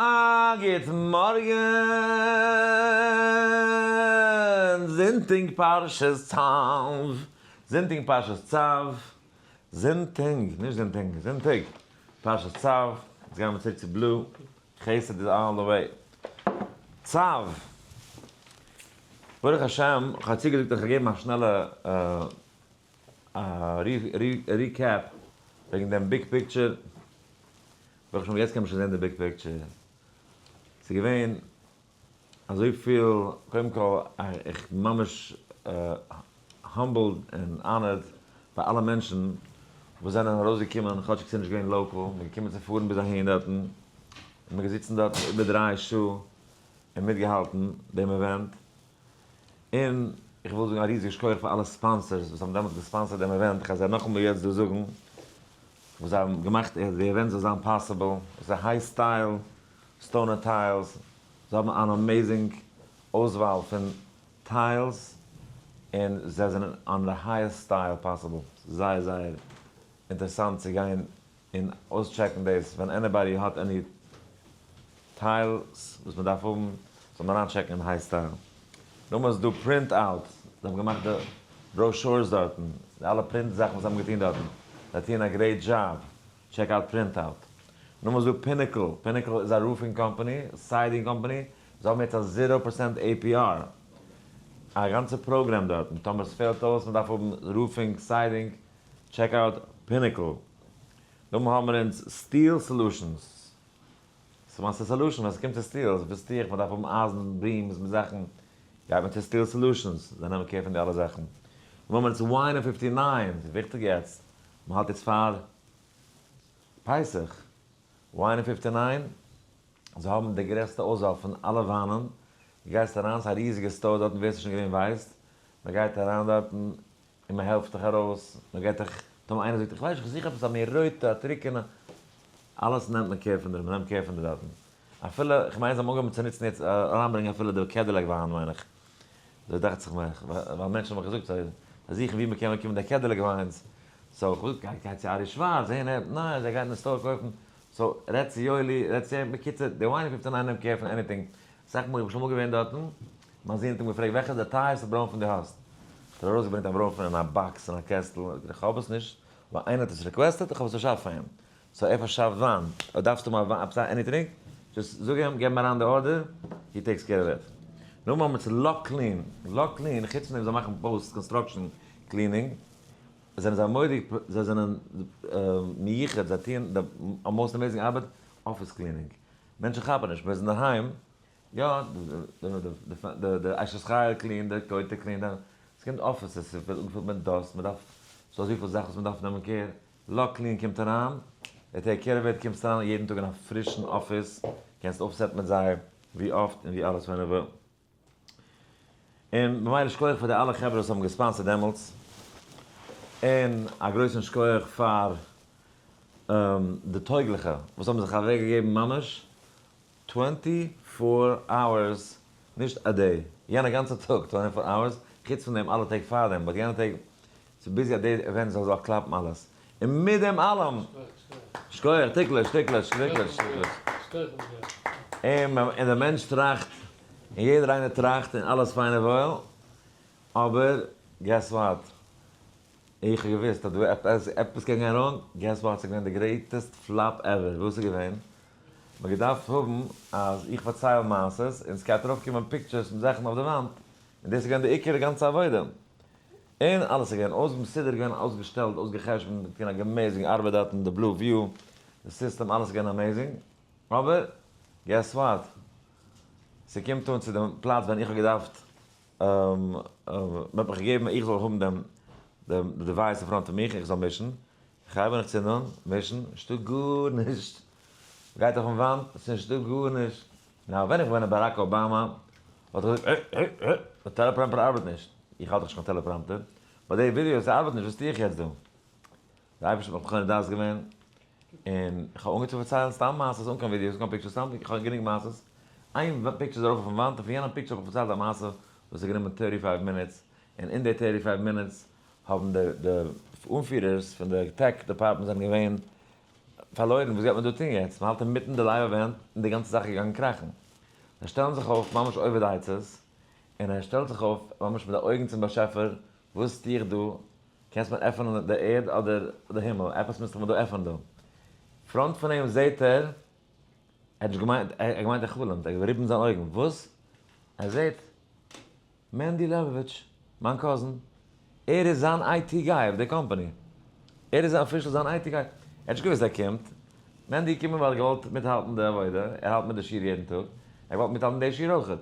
א גוט מארגן! זונטאג פרשת צו, זונטאג פרשת צו, זונטאג, נישט זונטאג, זונטאג פרשת צו, יעצט גייען מיר צוריק צו blue, חסד איז all the way. צו, ברוך השם, כ'האב צוגעזאגט אז כ'גיי געבן א שנעלע recap וועגן דעם big picture. ברוך השם יעצט קען מען שוין זען די big picture, ס'איז געווען אזויפיל, קודם כל איך בין ממש humbled און honored פאר אלע מענטשן וואס זענען ארויסגעקומען, כאטשיג ס'איז נישט געווען local, מ'איז געקומען צו פארן ביז אהין דארטן, און מ'איז געזיצן דארטן איבער 3 שעה און מיטגעהאלטן דעם event, און איך וויל זאגן א ריזיגע שכוח פאר אלע sponsors וואס האבן דעמאלטס גע sponsor ט דעם event, איך גיי זיי נאכאמאל יעצט דא זאגן, וואס זיי האבן געמאכט אז די event זאל זיין possible, עס איז א High Style Stone and Tiles, זיי האבן אן amazing אויסוואל פון tiles, און זיי זענען on the highest style possible, זייער זייער אינטערעסאנט צו גיין און אויסטשעקן דאס, ווען anybody האט any tiles וואס מען דארף האבן, זאל מען אריינטשעקן אין High Style. נאכדעם איז דא Print Out, זיי האבן געמאכט די brochures דארטן, די אלע print זאכן וואס זיי האבן געטון דארטן, זיי טוען א great job, check out Print Out. נאכדעם איז דא Pinnacle, Pinnacle איז א roofing company, siding company, זיי האבן יעצט א zero percent APR, א גאנצע פראגרעם דארטן, טאמער עס פעלט אויס מען דארף האבן roofing, siding, check out Pinnacle. נאכדעם האבן מיר אונז Steel Solutions. ס'מיינט ס'איז solution ווען ס'קומט צו steel, וואס טו איך, מ'דארף האבן אייזן, beams מיט זאכן, גייט מען צו Steel Solutions, זיי נעמען care פון די אלע זאכן. נאכדעם האבן מיר אונז Wine און 59, ס'איז וויכטיג יעצט, מ'האלט יעצט פאר פסח, Wine און 59, זיי האבן די גרעסטע אויסוואל פון אלע וויינען, דו גייסט אריין, ס'איז א ריזיגע store דארטן, ווער ס'איז שוין געווען ווייסט, מ'גייט אריין דארטן, און מען העלפט דיך ארויס, מען געבט דיך, טאמער איינער זאגט איך ווייס נישט איך זוך עפעס א מער רויטע א טרוקענע, אלעס נעמט מען care פון דיר, מען נעמט care פון די דארטן, אפילו, איך מיין זיי האבן אנגעהויבן צו נוצן יעצט אריינברענגען אפילו די Cadillac וויין מיין איך, אזוי דאכט זיך מיר, ווייל מענטשן האבן מיך געזאגט זיי זוכן ווי מען קען באקומען די Cadillac וויינס, so איך האב געזאגט גיי גיי צו ארי שווארץ, זע ניין זיי גייען אין store קויפן, so רעד צו יואלי, רעד צו אים, בקיצור די Wine 59 נעמט care פון anything, אסאך מאל איך בין שוין אמאל געווען דארטן, מיין זון האט אים געפרעגט וועלכע איז די טייערסטע ברוינפן דו האסט? האט ער ארויסגעברענגט א ברוינפן אין א box אין א קעסטל, האט ער געזאגט איך האב עס נישט, אבער איינער האט עס requested איך האב עס פארשאפט פאר אים, so ער פארשאפט וויין, אויב דארפסטו האבן א וויין עפעס א anything, just זאג אים, געב אים אריין די order, he takes care of it. נאכדעם האבן מיר צו Lock Clean, Lock Clean חוץ פון דעם זיי מאכן post construction cleaning, זענען זיי מורא'דיג, זיי זענען מיוחד, זיי טוען די most amazing ארבעט, office cleaning, מענטשן כאפן נישט, מען איז אינדערהיים, יא, די אשת חיל clean, די טויטע clean, עס קומט offices, עס ווערט אנגעפילט מיט dust, מען דארף, ס'דא אזויפיל זאכן וואס מען דארף נעמען care, Lock Clean קומט אריין, די take care ווערט, קומסט אריין יעדן טאג אין א פרישן אפיס, קענסט אויפסעטן מיט זיי ווי אפט און ווי אלעס whenever. און ממילא שכוח פאר די אלע חברה וואס האבן גע sponsor ט דעמאלטס, און א גרויסן שכוח פאר די טויגליכע וואס האבן זיך אוועקגעגעבן ממש 24 hours, נישט א day, יענע גאנצע טאג 24 hours, חוץ פון דעם אלע טעג פארדעם, but יענע טעג ס'איז busy אז די event זאל זיך קלאפן אלעס, און מיט דעם אלעם, שכוח, תקלש, תקלש, תקלש, תקלש. און דער מענטש טראכט, און יעדער איינער טראכט, און אלעס פיין און וואויל, אבער guess what, איך האב געוואוסט אז דא עפעס, עפעס קען גיין wrong, guess what, ס'איז געווען די greatest flop ever, וואס איז געווען? מ'האט געדארפט האבן אז איך פארצייל מעשות, און ס'גייט ארויפקומען pictures מיט זאכן אויף די וואנט, און דאס איז געווען די עיקר די גאנצע עבודה. און אלעס איז געווען אויס מסודר געווען אויסגעשטעלט אויסגע'חשבונ'ט געטון א amazing ארבעט דארטן די Blue View די סיסטעם אלעס איז געווען amazing אבער guess what ס'קומט אן צו דעם פלאץ ווען איך האב געדארפט מ'האט מיך געגעבן איך זאל האבן דעם דעם device אין front פון מיך איך זאל מישן איך הייב אן איך צינד אן מישן נישטא גארנישט גייט אויפן וואנט ס'נישטא גארנישט now ווען איך בין באראק אבאמא וואלט איך געזאגט אה אה אה די teleprompter ארבעט נישט, איך האלט דאך נישט קיין teleprompter, but די ווידיאוס ארבעט נישט וואס טו איך יעצט דא? די אייבערשטער האט מיך מחונן דעת געווען, און איך האב אנגעהויבן צו פארציילן סתם מעשות אן קיין ווידיאוס אן קיין pictures סתם איך האב גענוג מעשות, איין picture איז ארויף אויפן וואנט און פון יענעם picture האב איך פארציילט א מעשה וואס האט גענומען 35 minutes, און אין די 35 minutes האבן די אנפירערס פון די tech department זענען געווען. פארלוירן, וואס גייט מען דא טון יעצט? מען האלט אינמיטן די live event און די גאנצע זאך איז געגאנגען קראכן. זיי שטעלן זיך אויף ממש אויבער די עצות, און ער שטעלט זיך אויף ממש מיט די אויגן צום באשעפער, וואס טו איך דא? קענסט מיר עפענען די ערד אדער די הימל? עפעס מוזט דאך מיר דא עפענען דא. front פון אים זעט ער, ער האט נישט געמיינט, ער האט געמיינט ער חלומ'ט, ער האט געריבן זיין אויגן, וואס? ער זעט מענדי לעבאוויטש, מיין cousin, ער איז זיין IT guy אויף די קאמפאני, ער איז official זיין IT guy, ער האט נישט געוואוסט ער קומט, מענדי איז געקומען ווייל ער האט געוואלט מיטהאלטן די עבודה, ער האלט מיט די שיעור יעדן טאג, ער האט געוואלט מיטהאלטן די שיעור אויכעט.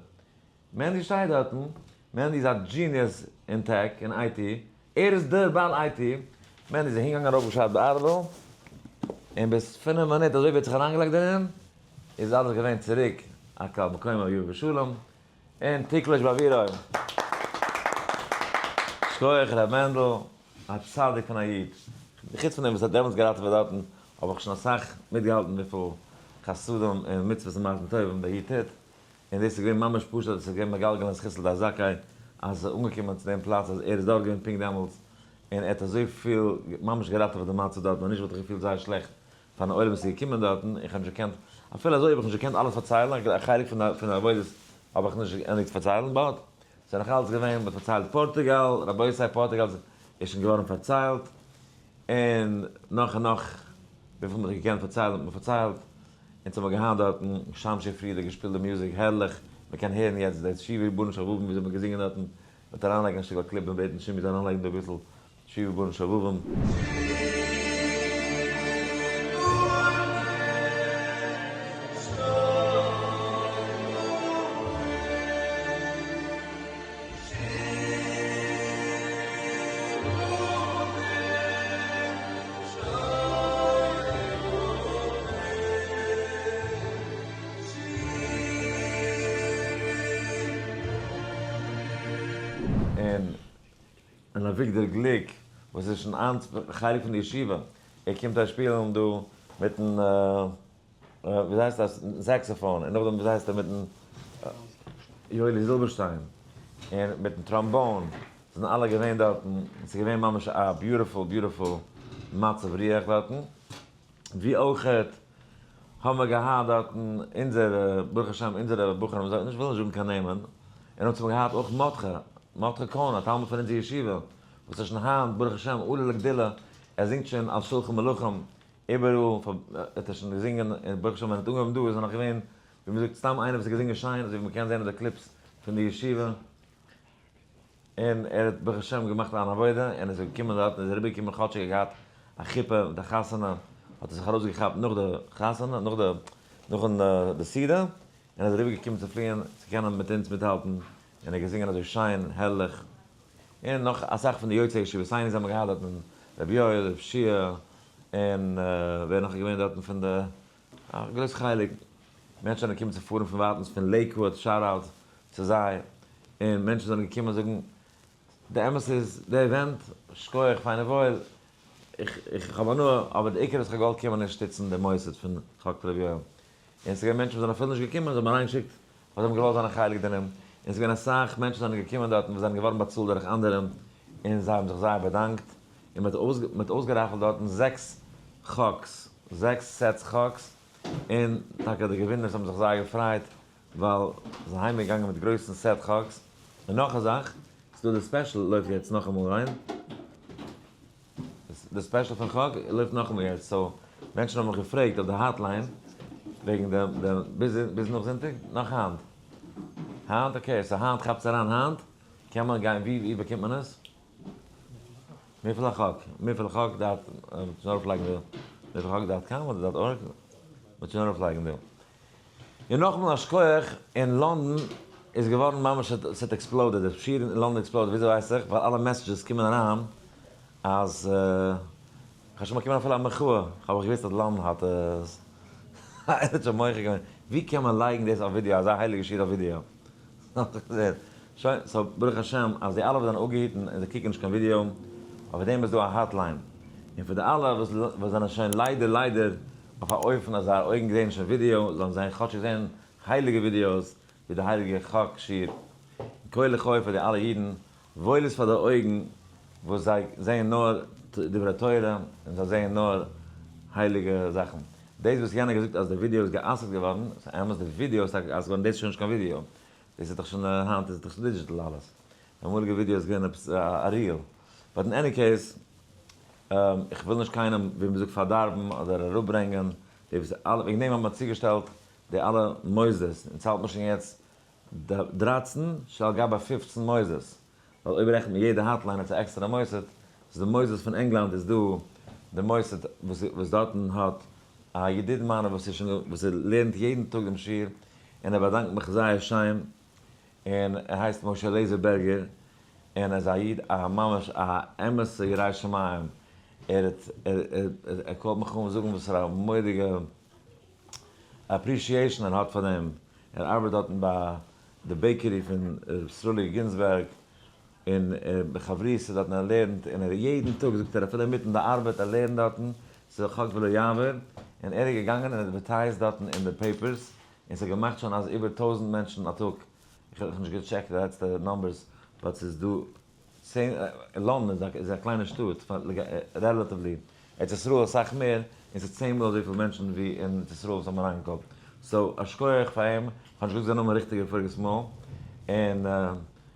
מענדי שטייט דארטן, מענדי איז א genius אין tech און IT, ער איז דער בעל IT, מענדי איז אהינגעגאנגען ארויפגעשארט די ארבל, און ביז פינף מינוט אזוי ווי ער האט זיך אריינגעלייגט דערין, איז אלעס געווען צוריק הכל מקומו יבא בשלום, און תקלוש בעבירו. שכוח ר' מענדל, א צדיק פון א איד. חוץ פון דעם וואס ער האט דעמאלטס געראטעוועט דארטן, האב איך שוין אסאך מיטגעהאלטן וויפיל חסדים און מצוות און מעשים טובים דער איד טוט, און דאס איז געווען ממש פשוט אז עס איז געווען מגלגלין זכות לידי זכאי אז עס איז אנגעקומען צו דעם פלאץ אז ער איז דארט געווען פונקט דעמאלטס און ער האט אזויפיל ממש געראטעוועט די מצב דארטן און נישט וואלט איך געפילט זייער שלעכט פארן עולם וואס איז געקומען דארטן, איך האב נישט געקענט, אפילו אזוי האב איך נישט געקענט אלעס פארציילן, א חלק פון די עבודות האב איך נישט געענדיגט פארציילן, but ס'איז נאך אלץ געווען, מ'האט פארציילט פארטוגאל, רבותי פארטוגאל איז שוין געווארן פארציילט, און נאך און נאך, וויפיל מ'האט געקענט פארציילן האט מען פארציילט, אונז האבן געהאט דארטן שמשי פרידער געשפילט די מוזיק הערליך, מ'קען הערן יעצט די שובו בנים שובבים וויאזוי מ'האט געזינגען דארטן, מ'וועט אריינלייגן א שטיקל clip און בעטן שימי זאל אריינלייגן דא אביסל שובו בנים שובבים. און און אביגדור גליק וואס איז שוין היינט חלק פון די ישיבה, ער קומט אהער שפילן דא מיטן ווי הייסט דאס saxophone, און נאכדעם ווי הייסט ער מיטן יואלי זילבערשטיין, און מיטן trombone, זענען אלע געווען דארטן, ס'איז געווען ממש א beautiful beautiful מצב רוח דארטן, ווי אויכעט האבן מיר געהאט דארטן אונזערע, ברוך השם אונזערע בחורים, איך וויל נישט זאגן קיין נעמען, און אונז האבן געהאט אויך מרדכי, מרדכי קאהן, א תלמיד פון אונזער ישיבה, וואס איז שוין היינט ברוך השם עולה לגדולה, ער זינגט שוין על שלחן מלכים, איבעראל האט ער שוין געזינגען, און ברוך השם ווען ער האט אנגעהויבן דא איז ער נאך געווען, ווי מען זאגט, סתם איינער וואס האט געזינגען שיין, אזוי ווי מען קען זען אויף די clips פון די ישיבה, און ער האט ברוך השם געמאכט אן עבודה, און איז געקומען דארט, און איז אריבערגעקומען כאטשיג ער האט געהאט א חופה מיט א חתונה, האט ער זיך ארויסגעכאפט נאך די חתונה, נאך די, נאכן די סעודה, און איז אריבערגעקומען צו פליען צו קענען מיט אונז מיטהאלטן, און ער האט געזינגען אזוי שיין, הערליך, און נאך אסאך פון די יוצאי ישיבה סייניס האבן געהאט דארטן, רבי יואל, רבי שיע, און ווער נאך איז געווען דארטן פון די, א גרויס חלק מענטשן זענען געקומען צו פארן פון ווייטנס פון לעיקוואד, shout out צו זיי, און מענטשן זענען געקומען זאגן, די אמת איז, די event, שכוח, פיין און וואויל, איך איך האב הנאה, אבער די עיקר איז כ'האב געוואלט קומען און שטיצן די מוסד פון חק רבי יואל. און ס'איז געווען מענטשן וואס זענען אפילו נישט געקומען, זיי האבן אריינגעשיקט ווייל זיי האבן געוואלט זיין א חלק דערין, און ס'איז געווען אסאך מענטשן זענען געקומען דארטן וואס זענען געווארן באצאלט דורך אנדערע, און זיי האבן זיך זייער באדאנקט, און מ'האט אויסגעראפלט דארטן זעקס חק'ס, זעקס sets חק'ס, און טאקע די געווינערס האבן זיך זייער געפרייט, ווייל זיי זענען אהיים געגאנגען מיט גרויסן set חק'ס, און נאך א זאך, ס'איז דא די special לויפט יעצט נאכאמאל ריין. די special פון חק לויפט נאכאמאל יעצט, so מענטשן האבן מיך געפרעגט אויף די hotline וועגן די די ביז ביז נאך זונטאג? נאך היינט? היינט? okay, so היינט כאפטס אריין היינט קען מען גיין ווי ווי באקומט מען עס? מפעל החק, מפעל החק dot, מ'וועט שוין ארויפלייגן דא, מפעל החק dot com אדער dot org? מ'וועט שוין ארויפלייגן דא. און נאכאמאל א שכוח, אין לאנדאן איז געווארן ממש ס'האט exploded, די שיעור אין לאנדאן exploded, וויאזוי ווייס איך? ווייל אלע messages קומען אריין אז כ'האב שוין באקומען אפילו א מחאה, כ'האב אויך געוואוסט אז לאנדאן האט עס, איינער האט שוין מוחה געווען, ווי קען מען לייגן דאס אויף ווידיאו, אזא הייליגע שיעור אויף ווידיאו? שוין, so ברוך השם אז די אלע וואס זענען אפגעהיטן און זיי קוקן נישט קיין ווידיאו, אויף דעם איז דא א hotline, און פאר די אלע וואס זענען שוין ליידער ליידער אויף א אופן אז זייער אויגן זעען שוין ווידיאו, זאלן זיי כאטשיג זען הייליגע ווידיאוס ווי די הייליגע חק שיעור. און כה לחי פאר די אלע אידן, וואויל איז פאר די אויגן וואס זיי זעען נאר דברי תורה און זיי זעען נאר. הייליגע זאכן. דאס וואס יענער געזאגט אז די ווידיאו איז גע'אסר'ט געווארן, ס'איז אמת די ווידיאו איז טאקע גע'אסר'ט געווארן, דאס איז שוין נישט קיין ווידיאו, דאס איז דאך שוין היינט איז דאך digital אלעס, די אמאליגע ווידיאו איז געווען עפעס א reel, but in any case, איך וויל נישט קיינעם ווי מ'זאגט פארדארבן אדער אראפברענגען, די וואס אלע, וועגן דעם האט מען צוגעשטעלט די אלע מוסדות, אונז האלט מיר שוין יעצט 13 שעל גבי 15 מוסדות, ווייל אויב רעכנט מען יעדע hotline אלס א עקסטערע מוסד, איז די מוסדות פון ענגלאנד איז דא די מוסד וואס וואס דארטן האט א ידיד מיינער וואס איז שוין וואס ער לערנט יעדן טאג דעם שיעור, און ער באדאנקט מיך זייער שיין, און ער הייסט משה אליעזר בערגער, און ער איז א איד א ממש א אמת'ע ירא שמים, ער האט ער call ט מיך אן זאגן וואסערע א מורא'דיגע appreciation ער האט פאר דעם, ער ארבעט דארטן ביי די bakery פון ר' סרולי גינזבערג, און בחברותא דארטן ער לערנט, און ער יעדן טאג זאגט ער אפילו אינמיטן די ארבעט ער לערנט דארטן, ס'איז חק ולא יעבור, און ער איז געגאנגען און advertised דארטן אין די papers, און ס'האט געמאכט שוין אז איבער 1000 מענטשן א טאג, איך האב נישט געטשעקט די לעצטע numbers, but ס'איז דא 10, לאנדאן איז א קליינע שטאט relatively, ארץ ישראל אסאך מער, און ס'איז 10 מאל אזויפיל מענטשן ווי אין ארץ ישראל וואס האבן אריינגעקאלט. so, א שכוח פאר אים, איך האב נישט געזאגט זיין נאמען ריכטיגער פאריגעס מאל, און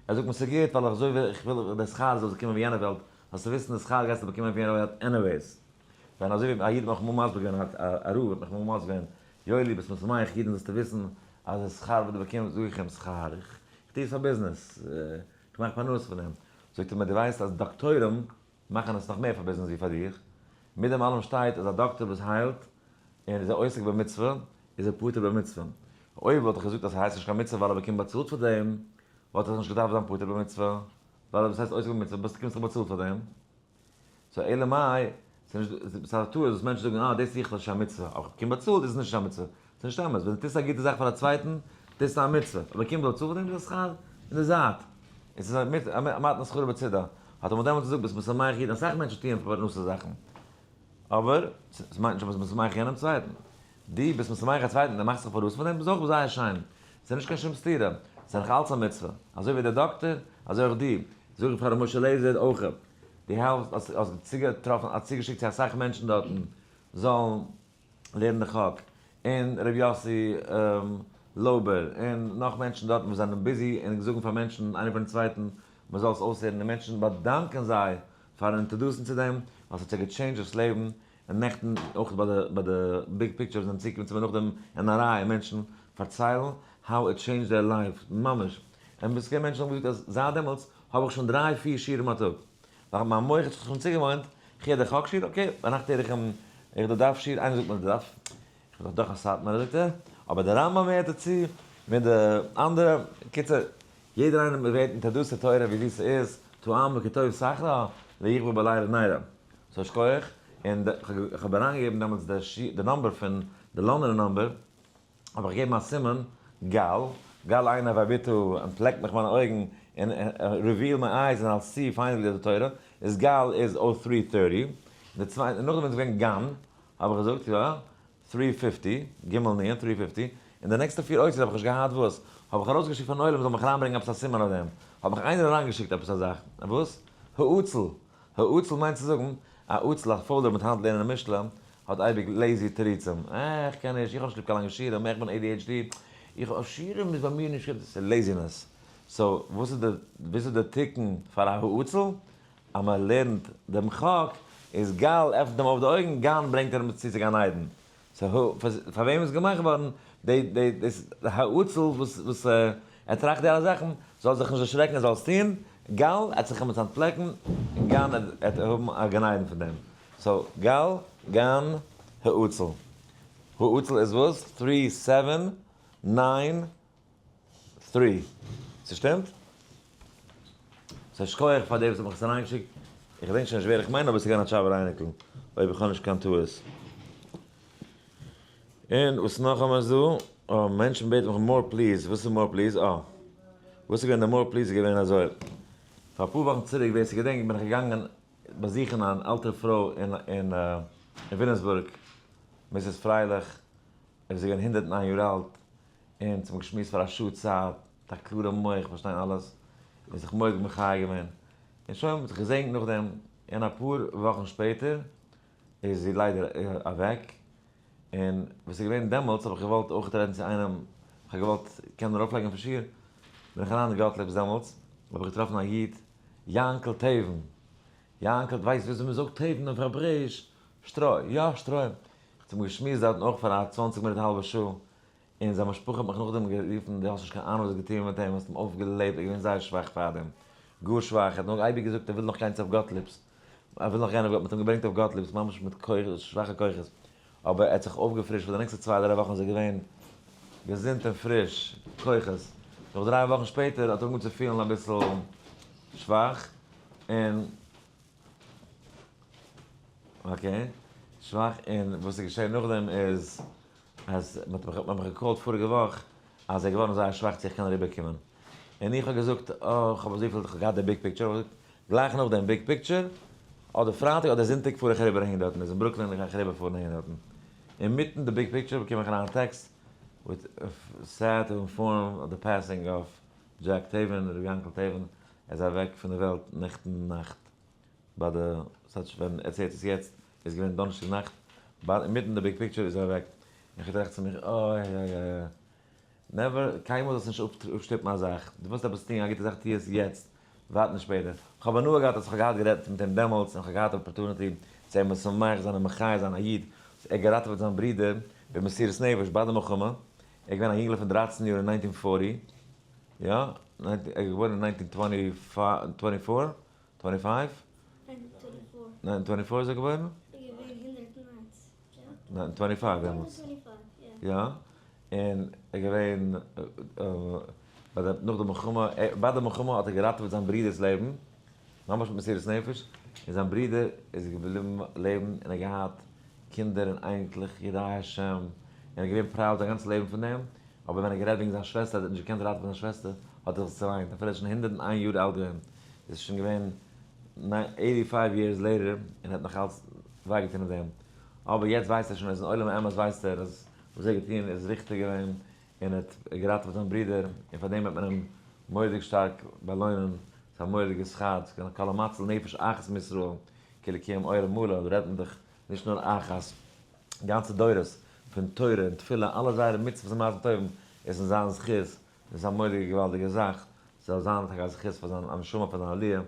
ער זאגט מיר ס'גוט ווייל אזוי ווי איך וויל די שכר זאל קומען ווי יענע וועלט, זאלסטו וויסן די שכר גייסטו באקומען פון יענע וועלט anyways. ווען אזוי ווי א איד האט מיך אמאל מסביר געווען, א רב האט מיך אמאל מסביר געווען, יואלי ביסט משמח אידן זאלסטו וויסן אז די שכר וואס דו באקומסט, זאג איך אים שכר, איך טו עס פאר ביזנעס, איך מאך פרנסה פון דעם. זאגט ער מיר דו ווייסט אז דאקטוירים מאכן עס נאך מער פאר ביזנעס ווי פאר דיך, מיט דעם אלעם שטייט אז א דאקטאר וואס היילט און איז א עוסק במצוה איז ער פטור במצוה. אויב וואלט איך געזאגט אז ס'הייסט נישט קיין מצוה ווייל ער באקומט באצאלט פאר דעם, וואלט איך נישט געדארפט זיין פטור במצוה, ווייל וואס הייסט עוסק במצוה, ביסט קומסט דאך באצאלט פאר דעם. so אלא מאי, ס'איז נישט, ס'איז א טעות וואס מענטשן זאגן אה דאס איז נישט א מצוה, אבער איך באקום באצאלט איז עס נישט א מצוה. ס'איז נישט אמת, ווען דו טוסט א גוטע זאך פאר א צווייטן, טוסטו א מצוה, אבער באקומט באצאלט פאר דעם איז א שכר אין די זייט. עס איז א מתנת שכרו בצידה. האט ער מיר דעמאלטס געזאגט ביסט משמח אידן, אסאך מענטשן טוען פאר פרנסה זאכן, אבער ס'מיינט נישט אז ביסט משמח יענעם צווייטן. דו ביסט משמח א צווייטן, דו מאכסט זיך פרנסה פון דעם, איז אויך זייער שיין. ס'איז נישט קיין שום סתירה, ס'איז נאך אלץ א מצוה. אזוי ווי דער דאקטער, אזוי אויך דו. זאג איך פאר ר' משה לעזער אויך, דו העלפסט, האסט צוגעטראפן, האסט צוגעשיקט צו אסאך מענטשן דארטן זאלן לערנען די חק, און ר' יאסי לויבער, און נאך מענטשן דארטן וואס זענען busy און זאגן פאר מענטשן איינער פארן צווייטן מען זאל עס אויסהערן, און מענטשן באדאנקען זיי פארן introduce ן צו דעם, ווייל ס'האט זיי גע change ט דאס לעבן, און נעכטן אויך ביי די ביי די big picture זענען צוגעקומען צו מיר נאכדעם אין א רייע מענטשן פארציילן how it changed their life, ממש, און ביז כמה מענטשן האבן געזאגט אז זייט דעמאלטס האב איך שוין דריי פיר שיעורים א טאג, ווייל מיין מח האט זיך שוין צוגעוואוינט, איך הער די חק שיעור, okay, ביינאכט הער איך אים, איך די דף שיעור, איינער זאגט מיר די דף, איך בין דאך דאך א סאטמארער זאגט ער, אבער די רמב ם הערט ער צו, מיט די אנדערע, קיצור, יעדער איינער ווערט introduced צו תורה ווי זיס ס'איז, טועם וכטוב סחרה, ויכבה בלילה נרה. so שכוח, און איך האב אריינגעגעבן דעמאלטס די number פון די לאנדאנער number, האב איך געגעבן א סימן, גל, גל עיני והביטו, אנטפלעקט מיך מיינע אויגן, און reveal my eyes and I'll see finally די תורה, איז גל איז 0330, די צווייטע, נאכדעם איז געווען גן, האב איך געזאגט, יא, 350, גימל נון, 350, און די נעקסטע פיר אותיות האב איך נישט געהאט וואס, האב איך ארויסגעשיקט פארן עולם זאל מיך אריינברענגען עפעס א סימן אויף דעם, האט מיך איינער אריינגעשיקט עפעס א זאך, וואס? האצל! האצל מיינט צו זאגן, א עצל א פוילער מיט היינט לערנען משלי, האט אייביג lazy תירוצים, אה איך קען נישט, איך האב נישט ליב קיין לאנגע שיעורים, איך בין ADHD, איך האב שיעורים איז ביי מיר נישט, ס'איז laziness. so וואס איז די, וואס איז די תיקון פאר א העצל? אז מען לערנט דעם חק, איז גל עפנט אים אויף די אויגן, גן ברענגט ער אים צו צו גן עדן. so פאר וועם איז געמאכט געווארן די די דאס העצל וואס וואס ער טראכט די אלע זאכן, זאל זיך נישט דערשרעקן ער זאל עס טון, גל עט זיך אים עס אנטפלעקן, און גן עט האבן א גן עדן פון דעם. so גל, גן, העצל. העצל איז וואס? three seven nine three. ס'שטימט? so שכוח פאר דער וואס האט מיך עס אריינגעשיקט. איך געדענק שוין נישט ווער איך מיין אבער ס'איז געווען א טשאבער אייניקל, אויב איך האב נישט קיין טעות. און וואס נאך האבן מיר דא? אה, מענטשן בעטן מיך more please. וואס איז more please? אה. וואס איז געווען די more please איז געווען אזוי. פאר אפאר וואכן צוריק, ווער ס'געדענקט, בין איך געגאנגען באזוכן אן עלטערע פרוי אין אין וויליאמסבורג, Mrs. פרייליך, ער איז געווען 109 יאר אלט, און צום געשמועס פאר א שעה צייט, מיט א קלארע מח, פארשטיין אלעס, און זיך מורא'דיג מחיה געווען. און שוין, מ'האט זיך געזעגנט נאכדעם, און אפאר וואכן שפעטער איז זי ליידער אוועק, און וואס איז געווען דעמאלטס האב איך געוואלט אויך רעדן צו איינעם, איך האב געוואלט קענען ארויפלייגן אויפן שיעור, בין איך אריין אין גאטליב'ס דעמאלטס, האב איך געטראפן א איד, יאנקל טעווען, יאנקל ווייסט וויאזוי מען זאגט טעווען אויף העברעאיש? שטרוי, יא שטרוי, איך האב אים געשמועסט דארטן אויך פאר א 20 מינוט א האלבע שעה, און זיין משפחה האט מיך נאכדעם גערופן, דו האסט נישט קיין אהנונג וואס האסט געטון מיט אים, האסט אים אויפגעלעבט, ער איז געווען זייער שוואך פארדעם, גאר שוואך, ער האט נאר אייביג געזאגט ער וויל נאך גיין צו אויף גאטליב'ס, ער וויל נאך גיין אויף גאטליב'ס, מ'האט אים געברענגט אויף גאטליב'ס ממש מיט כוחות, שוואכע כוחות, אבער ער האט זיך אויפגעפרישט, פאר די נעקסטע צוויי דריי וואכן איז ער געווען געזונט און פריש, כוחות, נאך דריי וואכן שפעטער האט ער אנגעהויבן צו פילן אביסל שוואך, און okay, שוואך, און וואס איז געשען נאכדעם איז אז מען האט מיך גע call ט פאריגע וואך אז ער איז געווארן זייער שוואך צו איך קען אריבער קומען, און איך האב געזאגט אה איך האב אזויפיל, איך האב געהאט די big picture, איך האב געזאגט גלייך נאך דעם big picture, אדער פרייטאג אדער זונטאג פאר איך אריבער אהין דארטן, איז אין ברוקלין איך גיי אריבער פארן אהין דארטן, אינמיטן די big picture באקום איך אריין א טעקסט with sad to inform of the passing of Jack Tavin, ר' יענקל טעווען, ער איז אוועק פון די וועלט נעכטן נאכט ביי די, ס'טייטש ווען עטס הערט עס יעצט איז געווען דאנערשטאג נאכט, ביי אינמיטן די big picture איז ער אוועק, און כ'טראכט צו מיך אוי אוי אוי אוי, never, קיינמאל זאלסט נישט אפשטופן א זאך, דו ווילסט עפעס טון א גוטע זאך טו עס יעצט, ווארט נישט שפעטער. כ'האב הנאה געהאט אז כ'האב געהאט גערעדט מיט אים דעמאלטס און כ'האב געהאט opportunity צו אים משמח זיין און מחיה זיין א איד וואס ער האט געראטעוועט זיין ברודער במסירות נפש ביי די מלחמה, ער איז געווען א יונגעלע פון 13 יאר אין 1940, יא? ער איז געבוירן אין 1924, 25? 1924 איז ער געבוירן? 1925 דעמאלטס. יא, און ער איז געווען ביי די נאך די מלחמה, ביי די מלחמה האט ער געראטעוועט זיין ברודער'ס לעבן, ממש מיט מסירות נפש, און זיין ברודער איז געבליבן לעבן און ער האט געהאט קינדער און אייניקלעך יראי השם, און ער איז געווען proud זיין גאנצע לעבן פון דעם, אבער ווען ער האט גערעדט וועגן זיין שוועסטער אז ער האט נישט געקענט ראטעווען זיין שוועסטער, האט ער זיך צעוויינט, אפילו ער איז שוין 101 יאר אלט געווען, איז שוין געווען 85 years later און ער האט נאך אלץ וויי געטון אויף דעם, אבער יעצט ווייסט ער שוין, ער איז אין עולם האמת ווייסט ער אז וואס ער האט געטון איז ריכטיג געווען, און ער האט געראטעוועט זיין ברודער, און פאר דעם וועט מען אים מורא'דיג שטארק באלוינען, ס'איז א מורא'דיגע שכר, כל המציל נפש אחת מישראל, כאילו קיים עולם מלא, דא רעדט מען דאך נישט נאר אחת, גאנצע דורות פון תורה און תפילה, אלע זייערע מצוות און מעשים טובים איז אין זיין זכות, דאס איז א מורא'דיגע געוואלדיגע זאך, ס'זאל זיין טאקע א זכות פאר זיין נשמה פאר זיין עליה,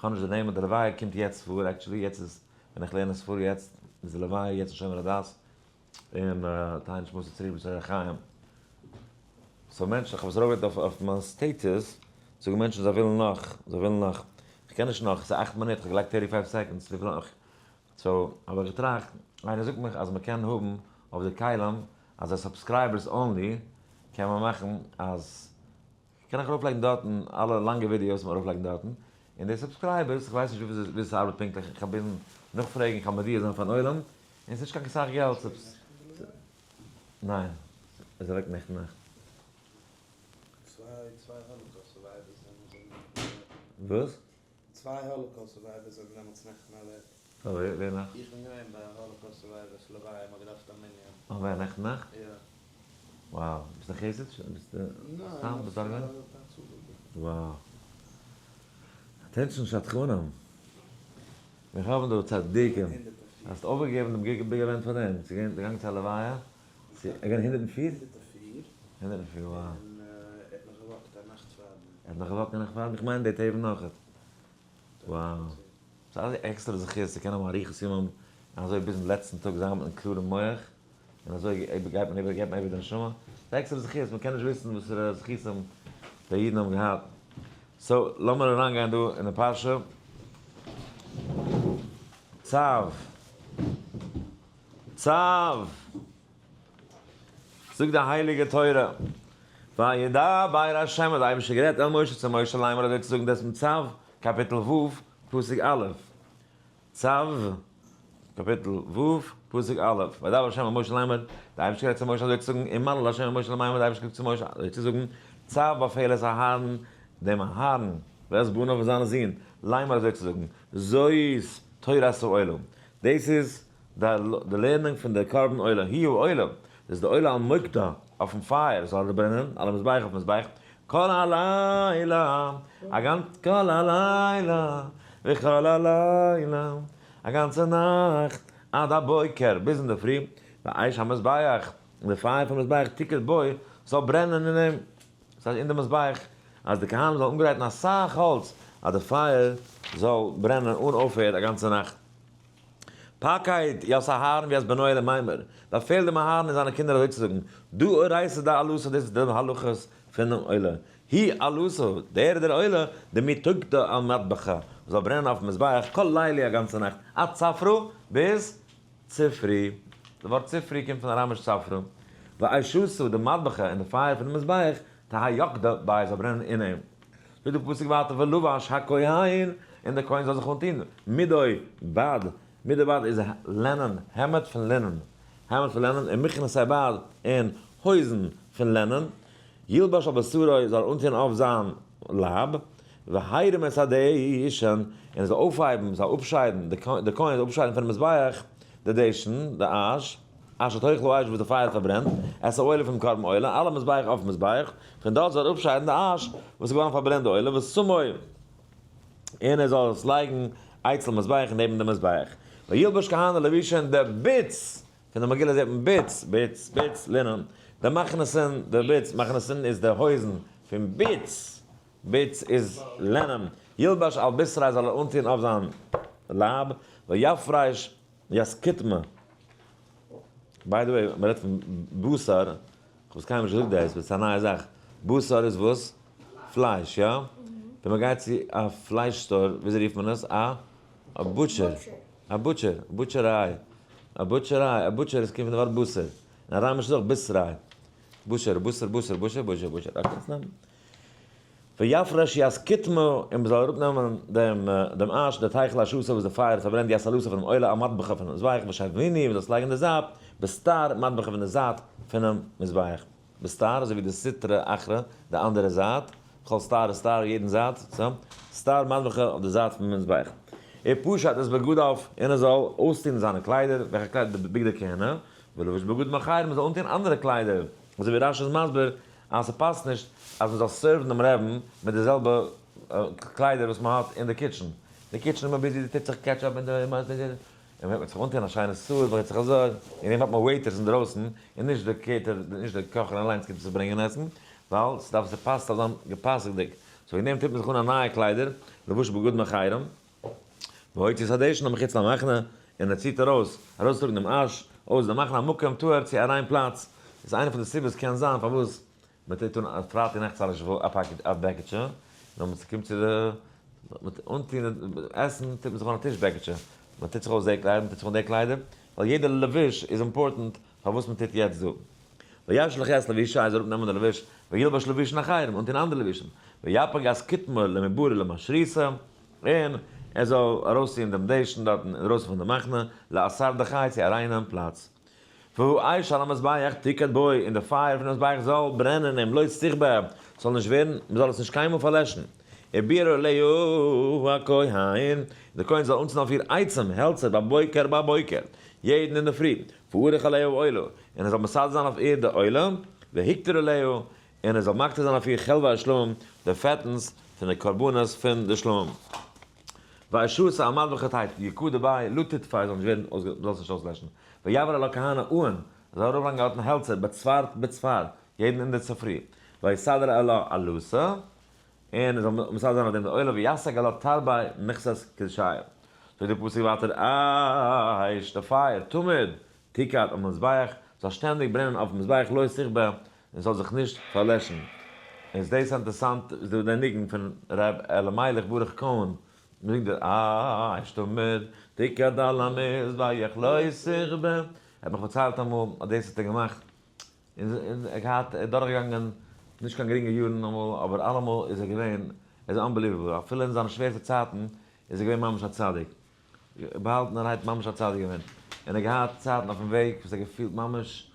כ'האב נישט די נעמען, די לוויה קומט יעצט פאר, actually יעצט איז ווען איך לערן עס פאר יעצט איז די לוויה יעצט אין שומר הדת, און תהא נשמתו צרורה בצרור החיים. so מענטשן, כ'האב עס ארויפגעלייגט אויף מיין status, זאגן מענטשן זיי ווילן נאך, זיי ווילן נאך, כ'קען נישט נאך, ס'איז אכט מינוט, כ'האב געלייגט 35 seconds, וויפיל נאך? so האב איך געטראכט, איינער זאגט מיך אז מ'קען האבן אויף די כלים אז א subscribers only קען מען מאכן אז קען איך ארויפלייגן דארטן אלע לאנגע ווידיאוס מען ארויפלייגן דארטן, און די subscribers, איך ווייס נישט וויאזוי ס'ארבעט פונקטליך, איך האב נאכפרעגן, איך האב מודיע זיין פארן עולם, און ס'איז נישט קיין סאך געלט, ניין, איז אוועק נעכטן נאכט. צוויי Holocaust survivors זענען וואס? צוויי Holocaust survivors זענען דעמאלטס נעכטן אוועק. ווער נאך? איך בין געווען ביי א Holocaust survivors לוויה, מ'האט געדארפט א מנין. אה, ווער נעכטן נאכט? יא. wow, ביסט א חסיד? ביסט סתם ביסט דארט געווען? wow. Attention שדכנים. מיר האבן דא צדיקים. האסט אויפגעגעבן דעם big event פאר דעם? צו גיין געגאנגען צו א לוויה? צו געווען 104? 104. 104, wow. און ער האט נאך גע walk ט א נאכט פאר דעם. ער האט נאך גע walk ט א נאכט פאר דעם? איך מיין די טעיפ נאך. Wow. ס'איז אזא עקסטערע זכות צו קענען האבן אריכות ימים און אזוי ביזן לעצטן טאג זיין מיטן קלארן מח, און אזוי גייט מען איבער, געבט מען איבער די נשמה. ס'איז א עקסטערע זכות, מ'קען נישט וויסן וואסערע זכותים די אידן האבן געהאט. So, לאמיר אריינגיין דא אין די פרשה. צו. צו. זאגט די הייליגע תורה, וידבר השם, האט דער אייבערשטער גערעדט אל משה צו משה לאמר אזוי צו זאגן דאס אין צו, קאפיטל ו', פסוק א'. צו, קאפיטל ו', פסוק א'. וידבר השם אל משה לאמר, דער אייבערשטער גערעדט צו משה אזוי צו זאגן, ומלל השם אל משה לאמר, דער אייבערשטער געזאגט צו משה אזוי צו זאגן, צו באפעל את אהרן, דעם אהרן, ואת בניו און זיינע זין, לאמר אזוי צו זאגן, זאת תורת העולה. דאס איז די לערנונג פון די קרבן עולה, היא העולה, דאס איז די עולה על מוקדה, אויפן פייער זאל ער ברענען, על המזבח אויפן מזבח, כל הלילה, א גאנץ, כל הלילה, וכל הלילה, א גאנצע נאכט. עד הבוקר, ביז אינדערפרי, ואש המזבח, און די פייער פון מזבח תוקד בו, זאל ברענען אין אים, דאס הייסט אין די מזבח, אז די כהנים זאלן אנגרייטן אסאך האלץ, אז די פייער זאל ברענען אן אויפהער א גאנצע נאכט. פקד ית אהרן וית בנוי למימר, באפעל דעם אהרן און זיינע קינדער אזוי צו זאגן, דא אורייתא דעלתא, דאס איז די הלכות פונעם עולה, היא עלתא, דער איז דער עולה, דמתוקדא על מטבחא, וואס זאל ברענען אויפן מזבח כל לילה א גאנצע נאכט, עד צפרא, ביז צופרי, די ווארט צופרי קומט פון אראמיש צפרא, ואשתא דמטבחא, און די פייער פונעם מזבח, תהא יקדא ביה, זאל ברענען אין אים. זאגט דער פסוק ווייטער ולבש הכהן, און דער כהן זאל זיך אנטון, מדו בד, מדו בד איז לענען, העמד פון לינען, העמד פון לענען, און מכנסי בד, און הויזן פון לענען, ילבש על בשרו, זאל ער אנטון אויף זיין לייב, והרים את הדשן, און ער זאל אויפהייבן, זאל אפשיידן, דער כהן זאל אפשיידן פונעם מזבח די דשן, די אש, אשר תאכל האש וואס די פייער האט פארברענט, את העולה פונעם קרבן עולה, על המזבח אויפן מזבח, פון דארט זאל ער אפשיידן די אש וואס איז געווארן פארברענט די עולה, ושמו, און ער זאל עס לייגן אצל מזבח נעבן דעם מזבח. וילבש כהנה לבושין די בוץ, פון די מגילה זעט מען בוץ, בוץ, בוץ, לינען, די מכנסין, די בוץ, מכנסין איז די הויזן פון בוץ, בוץ איז לענען, ילבש על בשרו זאל ער אנטון אויף זיין לייב, ויפרש ית כתמא. by the way, מען רעדט פון בשר, איך האב עס קיינמאל נישט געזאגט דאס, באט ס'איז א נייע זאך, בשר איז וואס? פלייש, יא? ווען מען גייט צו א פלייש store, וויאזוי רופט מען עס? א א butcher, א butcher, בוטשעריי, א בוטשעריי, א butcher איז קומט פון די ווארט בשר, אין אראמיש איז אויך בישריי, בוטשער, בשר, בשר, בוטשער, בוטשער, בוטשער, okay, סתם. ויפרש ית כתמא, און מ'זאל אראפנעמען דעם דעם אש, דתאכל אשתו וואס די פייער פארברענט ית עלתא פונעם עולה על מטבחא פונעם מזבח ושבינהו, און זאלסט לייגן די זייט, בסתר מטבחא פון די זייט פונעם מזבח. בסתר, אזוי ווי די סטרא אחרא, די אנדערע זייט, כל סתר וסתר, יעדן זייט, סא, סתר מטבחא אויף די זייט פונעם מזבח. ופשט את בגדיו, און ער זאל אויסטון זיינע קליידער, וועלכע קליידער? די בגדי כהונה, ולבש בגדים אחרים, מען זאל אנטון אנדערע קליידער, אזוי ווי רשי איז מסביר, אז ס'פאסט נישט אז מ'זאל serve ן דעם רעבן מיט די זעלבע קליידער וואס מ'האט אין די kitchen. די kitchen איז מען busy, די טוט זיך ketchup און די און מ'וועט זיך אנטון א שיינע suit, מ'גייט זיך אזוי, און דעם האט מען waiters אינדרויסן, און נישט די caterer, נישט די קאכער אליינס קומט צו ברענגען עסן, ווייל ס'דארף ס'פאסט זאל זיין געפאסעגדיג. so וועגן דעם טוט מען זיך אן א נייע קליידער, לבוש בגדים אחרים. והוציא את הדשן המחוץ למחנה, און ער ציט ארויס, ארויסטראגן דעם אש, אויס די מחנה המקום טהור צו א ריין פלאץ, איז איינע פון די סיבות קען זיין פארוואס מען טוט אן פרייטאג נאכט א פאקעט א בעקיטשע, נאר ווען ס'קומט צו די מיט אנטון עסן טוט מען זיך אן א טיש בעקיטשע, מען טוט זיך אויס די קליידער, מען טוט זיך אן די קליידער, ווייל יעדע לבוש איז important פארוואס מען טוט יעצט דא. וישלך את לבושי זאל אראפנעמען די לבוש, וילבש לבושין אחרים, אנטון אנדערע לבושים, ויפיג את כתמא למברא למשריתא, און ער זאל ארויסציען דעם דשן דארטן אינדרויסן פון די מחנה, לאתר דכי צו א ריינעם פלאץ. והאש על המזבח תוקד בו, און די פייער פונעם מזבח זאל ברענען אים, לא תכבה, ס'זאל נישט ווערן, מ'זאל עס נישט קיינמאל פארלעשן. וביער עליה הכהן, און דער כהן זאל אנצינדן אויף איר עצים, העלצער, בבוקר בבוקר, יעדן אינדערפרי, וערך עליה עולה, און ער זאל מסדר זיין אויף איר די עולה, והקטיר עליה, און ער זאל מקטיר זיין אויף איר חלבי השלמים, די פעטנס פון די קרבנות פון די שלמים. ואשתו על מטבחא תהא יקדא ביה לא תטפי, זאל נישט ווערן אויסגע, זאל עס נישט אויסלעשן. ויעבור על הכהנא אהן, ער זאל ארויפלייגן דארטן העלצער, בצפר בצפר, יעדן אינדערצופרי. ויסדר עלה עלתא, און ער זאל מסדר זיין אויף דעם די עולה, ויסג עלה תרבי מכסת כדשיא. זאגט דער פסוק ווייטער, אש, די פייער, תמיד, תוקד על המזבח, זאל שטענדיג ברענען אויפן מזבח, לא תכבה, און ס'זאל זיך נישט פארלעשן. איז דאס אינטערסאנט איז דא דער ניגון פון ר' אלימלך ברוך קאהן מ'זינגט דער אש תמיד תוקד על המזבח לא תכבה, ער האט מיך פארציילט אמאל אז דאס האט ער געמאכט און ער געהאט ער איז דורכגעגאנגען נישט קיין גרינגע יארן אמאל אבער אלעמאל איז ער געווען ער איז unbelievable אפילו אין זיינע שווערסטע צייטן איז ער געווען ממש א צדיק. באהאלטענערהייט ממש א צדיק געווען, און ער האט געהאט צייטן אויפן וועג וואס ער האט געפילט ממש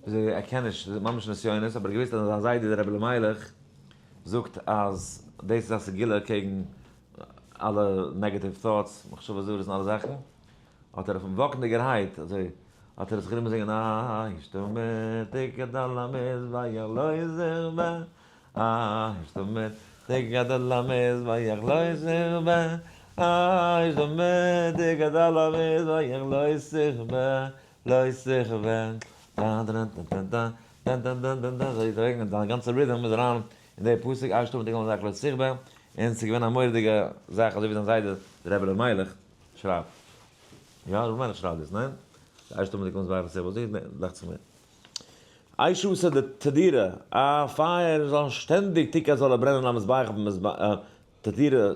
וויאזוי ער קען נישט, ממש נסיונות, אבער ער האט געוואוסט אז זיין זיידע דער רבי אלימלך זאגט אז דאס איז א סגולה קעגן אלע negative thoughts, מחשבות זרות און אלע זאכן, האט ער אויפן וואקנדיגערהייט אזוי האט ער זיך גענומען זינגען אש תמיד תוקד על המזבח לא תכבה אש תמיד תוקד על המזבח לא תכבה. אש תמיד תוקד על המזבח לא תכבה, לא תכבה, דן דן דן דן דן דן דן דן דן, אזוי דיין גאנצע rhythm איז אריין אין די פסוק אש תמיד תוקד על המזבח לא תכבה, און ס'איז געווען א מורא'דיגע זאך אזוי ווי זיין זיידע דער רבי ר' מיילעך שרייבט. יא, רבי מיילעך שרייבט דאס, ניין? אש תמיד תוקד על המזבח לא תכבה, אזוי דאכט זיך מיר. אש עשה תדירה, א פייער זאל שטענדיג תוקד זאל ער ברענען המזבח אויפן מזבח, תדירה,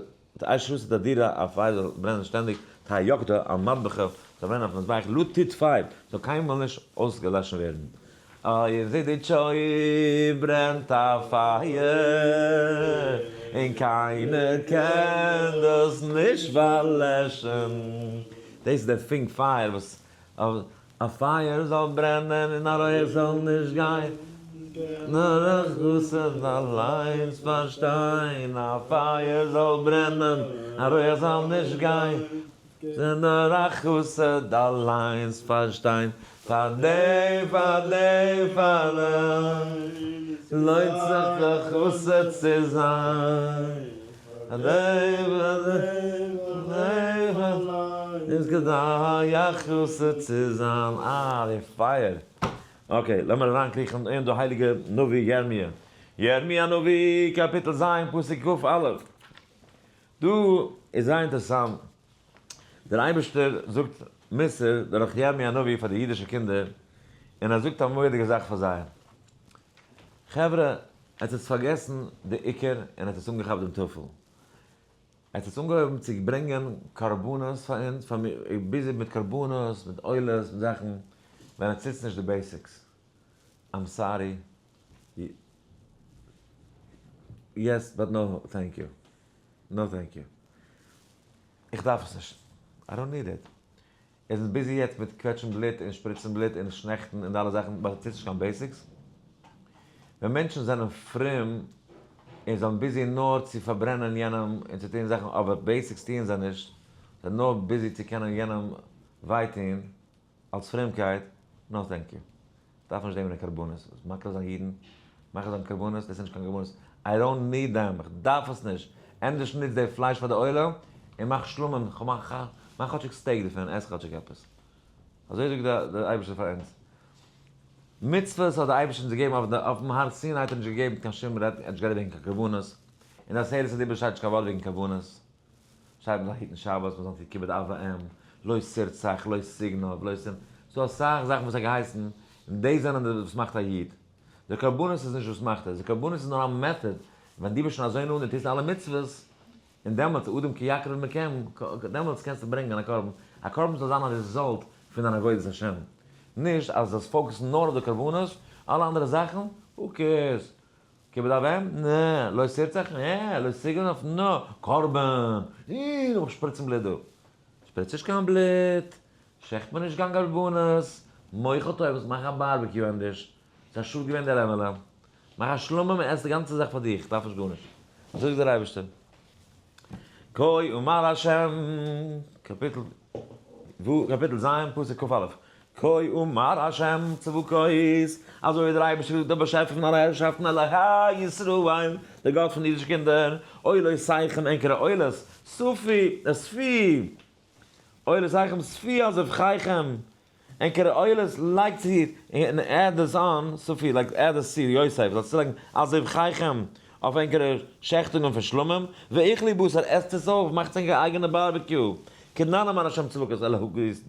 אש עשה תדירה, א פייער זאל ברענען שטענדיג, תהא יוקדה, א מטבחה זאל ברענען אויפן מזבח, לא תטפי, זאל קיינמאל נישט אויסגעלאשן ווערן. אוי זידיטשויב ברענט א פייער, און קיינער קען דאס נישט פארלעשן. דאס איז דער פונק פייער וואס א פייער זאל ברענען און א רויעך זאל נישט גיין, נאר א חסיד אליינס פארשטיין, א פייער זאל ברענען, א רויעך זאל נישט גיין, נאר א חסיד אליינס פארשטיין, פארדעם פארדעם פארדעם לוינט זיך א חסיד צו זיין, פארדעם פארדעם פארדעם איז כדאי א חסיד צו זיין. אה, די פייער. okay, לאמיר אריינקריכן אין די הייליגע נביא ירמיה. ירמיה הנביא, קאפיטל ז', פסוק כ"א. דא איז זייער אינטערעסאנט, דער אייבערשטער זאגט מוסר דורך ירמי' הנביא פאר די אידישע קינדער, און ער זאגט א מורא'דיגע זאך פאר זיי, חברה, עטס האטס פארגעסן די עיקר און עטס האטס אנגעכאפט דעם טפל, עטס האטס אנגעהויבן צו ברענגען קרבנות פאר אונז, פאר מיר, busy מיט קרבנות, מיט עולות, מיט זאכן, ווען עטס טוטס נישט די basics, I'm sorry, yes but no thank you, no thank you. איך דארף עס נישט, I don't need it. ער איז busy יעצט מיט קוועטשן בלוט און שפריצן בלוט און שעכטן און די אלע זאכן, but ער טוט נישט קיין basics. ווען מענטשן זענען פרום און זענען busy נאר צו פארברענען יענעם און צו טון זאכן אבער basics טוען זיי נישט, זענען נאר busy צו קענען יענעם וויי טון אלס פרומקייט, no thank you. דארף נישט דעם קרבנות, מקריב זיין אידן, מקריב זיין קרבנות, דאס איז נישט קיין קרבנות, I don't need them, איך דארף עס נישט, ענדערש נוץ די פלייש פאר די עולה, און מאך שלמים, מאך כאטשיג steak דערפון, עס כאטשיג עפעס. אזוי זאגט דער אייבערשטער פאר אונז. מצוות האט דער אייבערשטער אונז געגעבן אויפן הר סיני האט ער נישט געגעבן קיין שום רעדט, ער האט נישט גערעדט וועגן קיין קרבנות, אין די עשרת הדיברות שטייט נישט קיין ווארט וועגן קרבנות. שטייט מ'זאל היטן שבת, מ'זאל טון כיבוד אב ואם, לא תרצח, לא תגנוב, לא תנ, ס'דא אסאך זאכן וואס האט געהייסן, און דאס זענען די וואס מאכט א איד. די קרבנות איז נישט וואס מאכט עס, די קרבנות איז נאר א method, ווען דו ביסט שוין אזוי נאנט און טוסט אלע מצוות, און דעמאלטס, אדם כי יקריב מכם, דעמאלטס קענסטו ברענגען א קרבן, א קרבן זאל זיין א result פון דיין עבודת השם, נישט אז זאלסט focus ן נאר אויף די קרבנות, אלע אנדערע זאכן, who cares? כיבוד אב ואם? נע. לא תרצח? נע. לא תגנוב? נע. קרבן! אי, נאך שפריצן בלוט דא. שפריץ נישט קיין בלוט. שעכט מען נישט קיין קרבנות. מוחל טובות, מאך א barbecue ענדערש. ס'איז א שאד געווען די לעמעלע. מאך א שלמים און עס די גאנצע זאך פאר דיך, דארף נישט גארנישט. אזוי זאגט דער אייבערשטער. כה אמר השם, קאפיטל ו', קאפיטל ז', פסוק כ"א, כה אמר השם צבקות, אזוי האט דער אייבערשטער געזאגט, דער באשעפער פון אלע הערשאפטן, אלהי ישראל, דער גאט פון די אידישע קינדער, עולותיכם, ענקערע עולות, ספו, אספו, עולותיכם ספו על זבחיכם, ענקערע עולות לייגט צו און add עס אן, ספו, לייגט add עס צו, יוסף, זאלסט צולייגן על זבחיכם, אויף ענקערע שעכטונגען פון שלמים, ואכלו בשר, עסט עס אויף, מאכטס ענקער אייגענע barbecue, כדין אמר השם צבקות אלהי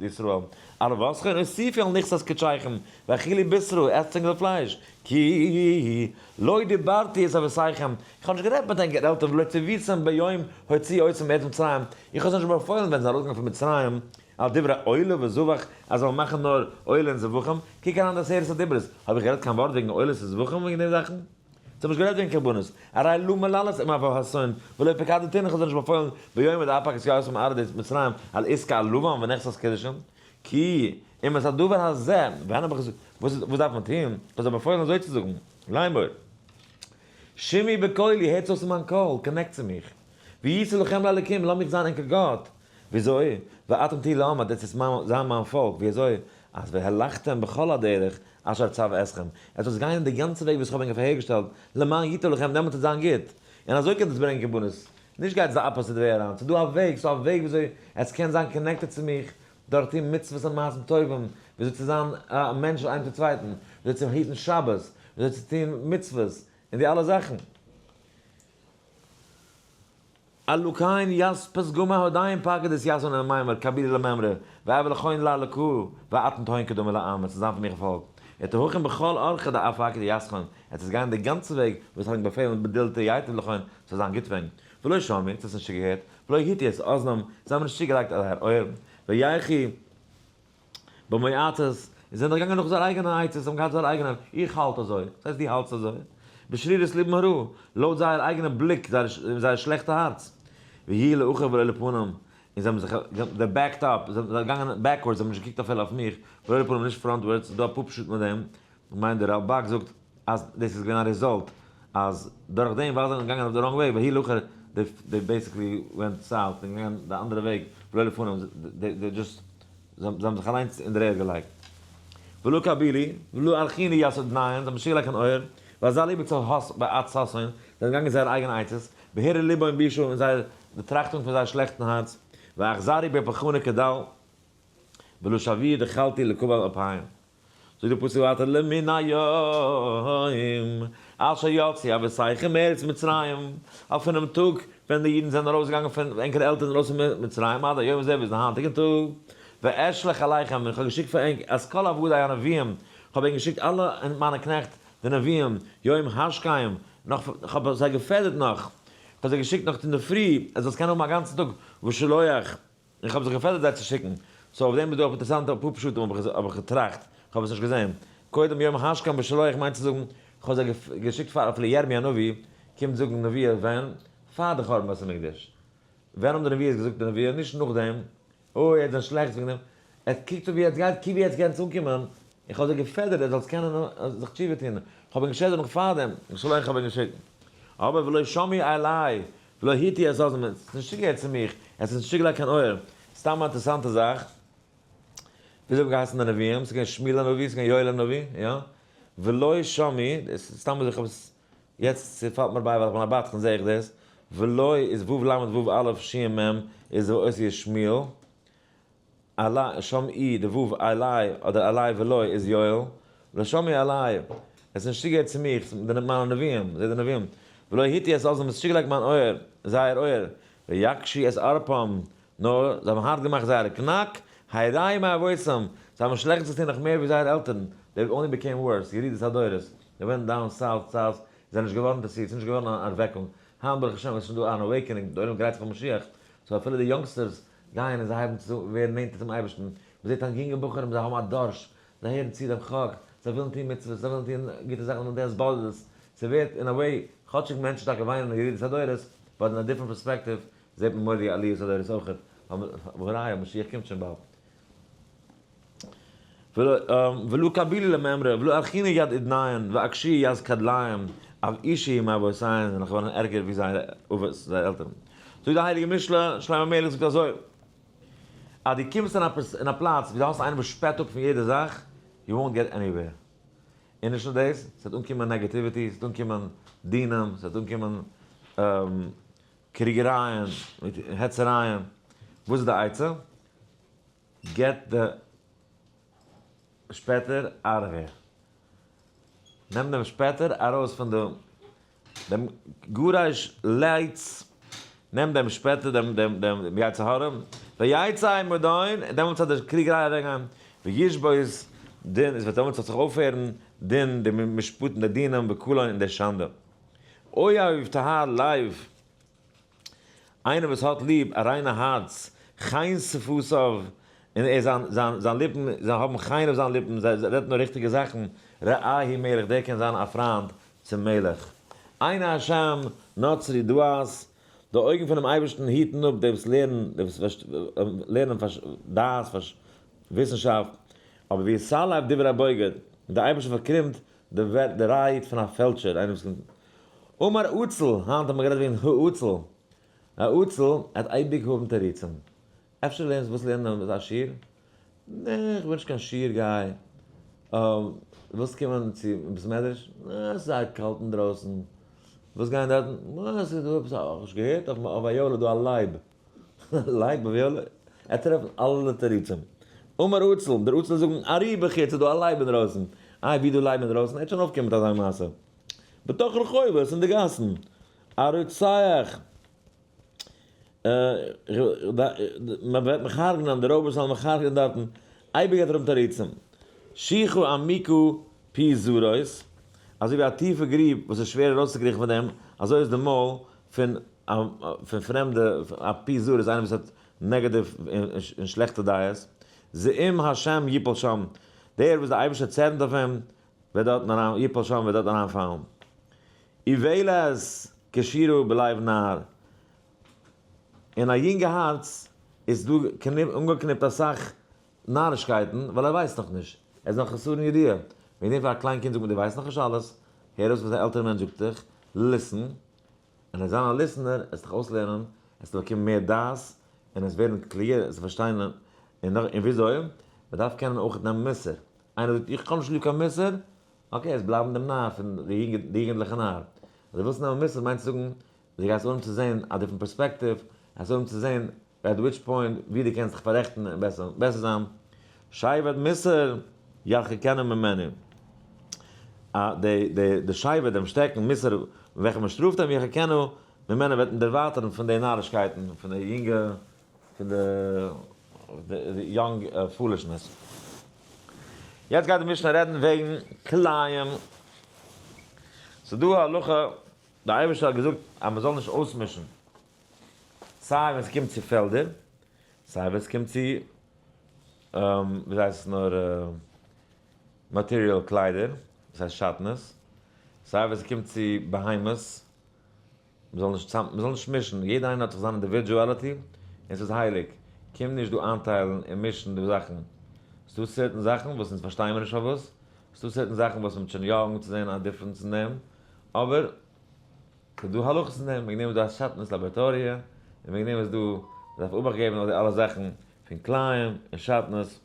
ישראל, ערבתכם הוסיפו על נכסת קדשיכם, ואכילו בשרו, עסטס ענקער פלייש, כי לא דיברתי את אבותיכם, איך האב נישט גערעדט מיט ענקער עלטערן ולא צויתים ביום הוציאי אותם מארץ מצרים, איך האב זיי נישט באפוילן ווען זיי זענען ארויסגעגאנגען פון מצרים, על דברי עולה וזבח, אז זיי זאלן מאכן נאר עולה און זבחים, קוק אריין די עשרת הדיברות, האב איך גערעדט קיין ווארט וועגן עולות און זבחים וועגן די זאכן? זיי האבן נישט גערעדט וועגן קרבנות, הרי לא מללת עם אבי האסון, ולא פקדתין, איך האב זיי נישט באפוילן ביום אדעפק את יוסף מארץ מצרים על עסקה על לבן ונכסת קדשים, כי אם את הדבר הזה, ווען האב איך געזאגט, וואס דארף מען טון, איך האב זיי באפוילן אזוי צו זאגן, לאמור, שמעו בקולי, הערטס אויס מיין קול, connect צו מיך, והייתי לכם לאלקים, לאמיך זיין ענקער גאט, וויאזוי? ואתם תהיו לעם, אז דאס איז זיין מיין פאלק, וויאזוי? אז והלכתם בכל הדרך אשר אצוה אתכם, עטס זאלטס גיין די גאנצע וועג וואס איך האב ענק אהערגעשטעלט, למען ייטב לכם, דעמאלט וועט זיין גוט, און אזוי קענט עטס ברענגען קרבנות. נישט גייטס די opposite way אריין, ס'איז דא א וועג, ס'איז דא א וועג וויאזוי עטס קענט זיין connected צו מיך דורך טון מצוות און מעשים טובים, וויאזוי צו זיין א מענטש איינער צום צווייטן, וויאזוי צו היטן שבת, וויאזוי צו טון מצוות, און די אלע זאכן. אלקיין יספס גמא הודיין פקדס יסון און מיימר קבילי לממרא ואבל לכהן לה לקו ואתן תהין קדומה לעם עס איז זיין פון מיך א פאלק את תהכין בכל ארכה דאף עקד יסכון עס איז גיין די גאנצע וועג וואס האט באפעלן בדילתא ייטב לכהן ס'זאל זיין גוט ווען ולא שמעו עס נישט געהערט ולא היטי את אזנם זיי האבן נישט צוגעלייגט זייער אויער ויחי במועצות, און זענען דאך געגאנגען נאך זייער אייגענע עצות, זיי האבן געהאט זייער אייגענע, איך האלט אזוי, דאס הייסט דו האלטסט אזוי, בשרירות לבם הרע, לויט זייער אייגענע בליק, זייער שלעכטע הארץ, ויהי לאחור ולא לפנים, און זיי האבן זיך, they backed up, זיי זענען געגאנגען backwards, זיי האבן נישט געקוקט אפילו אויף מיך, ולא לפנים נישט frontwards, ס'איז דא א פאר פשט מיט דעם, כ'מיין דער רלבג זאגט אז דאס איז געווען א result אז דורך דעם ווייל זיי זענען געגאנגען אויף די wrong way, ויהי לאחור, they basically went south, זיי זענען געגאנגען די אנדערע וועג, ולא לפנים, they just זיי האבן זיך אליינס אין דער ערד געלייגט. ולא קבילי, ולא ארכיני יסוד בניהן, זיי האבן נישט צוגעלייגט קיין אויער, ואזלי בצל הס בעצתהן, זיי זענען געגאנגען זייער אייגענע עצות, בהרהור לבם בישו אין זייער באטראכטונג פון זייער שלעכטן הארץ, ואכזרי בפחוני כדל, ולא שבי דחלתי לקבל אפיים. זאגט דער פסוק ווייטער למן היום אשר יצאו אבותיכם מארץ מצרים, אויף פונעם טאג ווען די אידן זענען ארויסגעגאנגען פון ענקערע עלטערן ארויס פון מצרים עד היום הזה ביזן היינטיגן טאג, ואשלח אליכם און איך האב געשיקט פאר ענק את כל עבדי הנביאים, איך האב ענק געשיקט אלע מיינע קנעכט די נביאים, יום השכם, נאך איך האב זיי געפעדערט נאך, איך האב זיי געשיקט נאך אינדערפרי, עס זאלסט קענען האבן א גאנצן טאג ושלוח. איך האב זיך געפעדערט זיי צו שיקן. so אויף דעם איז דא א אינטערעסאנטע פאר פשטים האב איך געטראכט, איך האב עס נישט געזען. קודם יום השכם ושלוח מיינט צו זאגן, איך האב זיי געשיקט פאר אפילו ירמי' הנביא קומט זאגן נביאה ווען? פאר די חורבן בית המקדש. ווען האבן די נביאות געזאגט די נביאה? נישט נאכדעם. אוי עטס זענט שלעכט וועגן דעם. עטס קוקט אויף ווי עטס גייט קוק ווי עטס קענטס אנקומען. איך האב זיי געפעדערט עטס זאלטס קענען זיך תשובה טון. איך האב ענק געשעדערט נאך פארדעם. ושלוח האב איך געשיקט. אבער ולא שמעו אלי. ולא הטו את אזנם, עס איז נישט צוגעהערט צו מיך, עס איז נישט צוגעלייגט קיין אויער. סתם א אינטערעסאנטע זאך, וויאזוי האבן געהייסן די נביאים? ס'איז געווען שמואל הנביא, ס'איז געווען יואל הנביא, יא? ולא שמעו, דאס איז סתם אזוי, כ'האב עס, יעצט ס'פאלט מיר ביי ווייל איך בין א בדחן זעה איך דאס, ולא איז ו' ל' ו' א' ש' מ' איז די אותיות שמואל, אלי, שמעי, די ו' אלי, אדער אלי ולא איז יואל, לא שמעי אלי, עס איז נישט צוגעהערט צו מיך, די מיינע נביאים, זיי די נביאים, ולא הטו את אזנם, עס איז צוגעלייגט מיין אויער, זייער אויער, ויקשו את ערפם, נאר זיי האבן הארט געמאכט זייערע קנאק, הרעו מאבותם, זיי האבן שלעכטס געטון נאך מער ווי זייערע עלטערן, they only became worse, ירידת הדורות, they went down south south, זיי זענען נישט געווארן אינטערעסירט, ס'איז נישט געווארן אן ערוועקונג, היינט ברוך השם איז שוין דא אן awakening, די עולם גרייט זיך פאר משיח, so אפילו די youngsters גייען און זיי הייבן צו ווערן נענטער צום אייבערשטן, מען זעט היינט יונגע בחורים זיי האבן א דורשט, זיי הערן צו דעם חק, זיי ווילן טון מצוות, זיי ווילן טון גוטע זאכן און דאס באדערט עס, ס'ווערט אין א way, כאטשיג מענטשן טאקע וויינען אין ירידת הדורות, but אין א different perspective זעט מען מורא'דיגע עליות הדורות אויכעט, והראיה משיח קומט שוין באלד. ולא קבילי למימרא, ולא ארכינו יד אודנין, ואקשי יז כדליים, אף אישי מאבותיהן זענען נאך געווארן ערגער ווי זייערע אבות, זייערע עלטערן. זאגט די הייליגע משלי, שלמה המלך זאגט אזוי, אז דו קומסט אין א פלאץ ווי דו האסט איינעם וואס שפעט אפ פון יעדע זאך, you won't get anywhere. און נישט נאר דאס, ס'וועט אנקומען negativity, ס'וועט אנקומען דינים, ס'וועט אנקומען קריגערייען, העצערייען. וואס איז די עצה? get די שפעטער out of here. נעם דעם שפעטער ארויס פון די דעם גאראזש lights, נעם דעם שפעטער דעם דעם דעם יצר הרע, ויצא מדון, און דעמאלטס וועט די קריגעריי אוועקגיין, וישבות דין, עס וועט דעמאלטס זיך אויפהערן דין, די משפטים, די דינים, וקלון און די שאנדע. אוהב טהור לב. איינער וואס האט ליב א ריינע הארץ, חן שפתיו, און ער זיין זיין זיין ליפן, זיי האבן חן אויף זיין ליפן, זיי רעדט נאר ריכטיגע זאכן, רעהו מלך, דער קען זיין א פריינד צום מלך. עיני השם נצרי דעת, די אויגן פונעם אייבערשטן היטן אפ די וואס לערנען, די וואס לערנען דעת, וויסנשאפט, אבער ויסלף דברי הבוגד, דער אייבערשטער פארקרומט די רייד פון א פעלטשער, איינער וואס אמר עצל, היינט האט מען גערעדט וועגן העצל, א עצל העט אייביג האבן תירוצים, אפשר לערנסט וואס לערנען איז א שיעור? נע איך בין נישט קיין שיעור guy, ווילסט קומען צו בית מדרש? נע עס איז זייער קאלט אינדרויסן. וואס גייען דארטן? וואס איז דא עפעס האב איך נישט געהערט אויף אייוועלט איז דא א לייב. לייב אויף ער טרעפט אלע תירוצים. אמר אצל, דער אצל זאגן ארי בחוץ איז דא א לייב אינדרויסן. איי ווי דא לייב אינדרויסן? ער האט שוין אויפגעקומען מיט אזא מעשה. בתוך רחובות אין די גאסן. א רוצח. מען וועט מיך הרג'נען, די רויבערס וועלן מיך הרג'נען דארטן. אייביג האט ער אים תירוצים. שיחו עמיקו פי זרות, אזוי ווי א טיפע גריב וואס איז שווער ארויסצוקריכן פון דעם, אזוי איז די מויל פון פון פרעמדע, א פי זרות איז איינער וואס האט negative און שלעכטע דעות. זעום השם יפול שם, דער וואס דער אייבערשטער צערנט אויף אים, וועט דארטן אריין, יפול שם וועט דארט אריינפאלן. איוועלת קשירו בלב נער, אין א יונגע הארץ איז דא אנגעקניפט אסאך נארישקייטן, ווייל ער ווייסט נאכנישט, ער איז נאך חסרון ידיעה. וועגן דעם פאר א קליין קינד זאגט מען דו ווייסט נאכנישט אלעס, הער אויס וואס א עלטערע מענטש זאגט דיך, listen, און עס זיין א listener, עס דיך אויסלערנען, עס באקומען מער דעת, און עס ווערן קלוגער, עס פארשטיין, און נאך, און וויאזוי, מען דארף קענען אויך נעמען מוסר. איינער זאגט איך האב נישט ליב קיין מוסר, okay, עס בלייבן דעם נאר פון די יוגענטליכע נאר. אז דו ווילסט נעמען מוסר מיינט צו זאגן, דו גייסט אנהויבן צו זען א different perspective, גייסט אנהויבן צו זען at which point ווי דו קענסט זיך פאררעכטן און בעסער זיין. שבט מוסר ירחיקנו ממנו. די שבט, דעם שטעקן, מוסר, וועלכע מען שטראפט אים, ירחיקנו ממנו וועט אים דערווייטערן פון די נארישקייטן, פון די יונגע, פון די young foolishness. יעצט גייט די משנה רעדן וועגן כלאים. ס'איז דא א הלכה, דער אייבערשטער האט געזאגט אז מען זאל נישט אויסמישן, סיי ווען ס'קומט צו פעלדער, סיי ווען ס'קומט צו, ווי הייסט עס נאר, material קליידער, דאס הייסט שעטנז, סיי ווען ס'קומט צו בהמות, מ'זאל נישט צאם, מ'זאל נישט מישן, יעדער איינער האט זיך זיין individuality, און ס'איז הייליג, קום נישט דא איינטיילן און מישן די זאכן, ס'דא certain זאכן וואס אונז פארשטייען מיר נישט פארוואס, ס'דא certain זאכן וואס מ'האט שוין יא אנגעהויבן צו זען א difference אין דעם, אבער ס'איז דא הלכות אין דעם, וועגן דעם איז דא א שעטנז לאבאראטאריע, און וועגן דעם איז דא, מ'דארף אבאכט געבן אויף די אלע זאכן פון כלאים און שעטנז.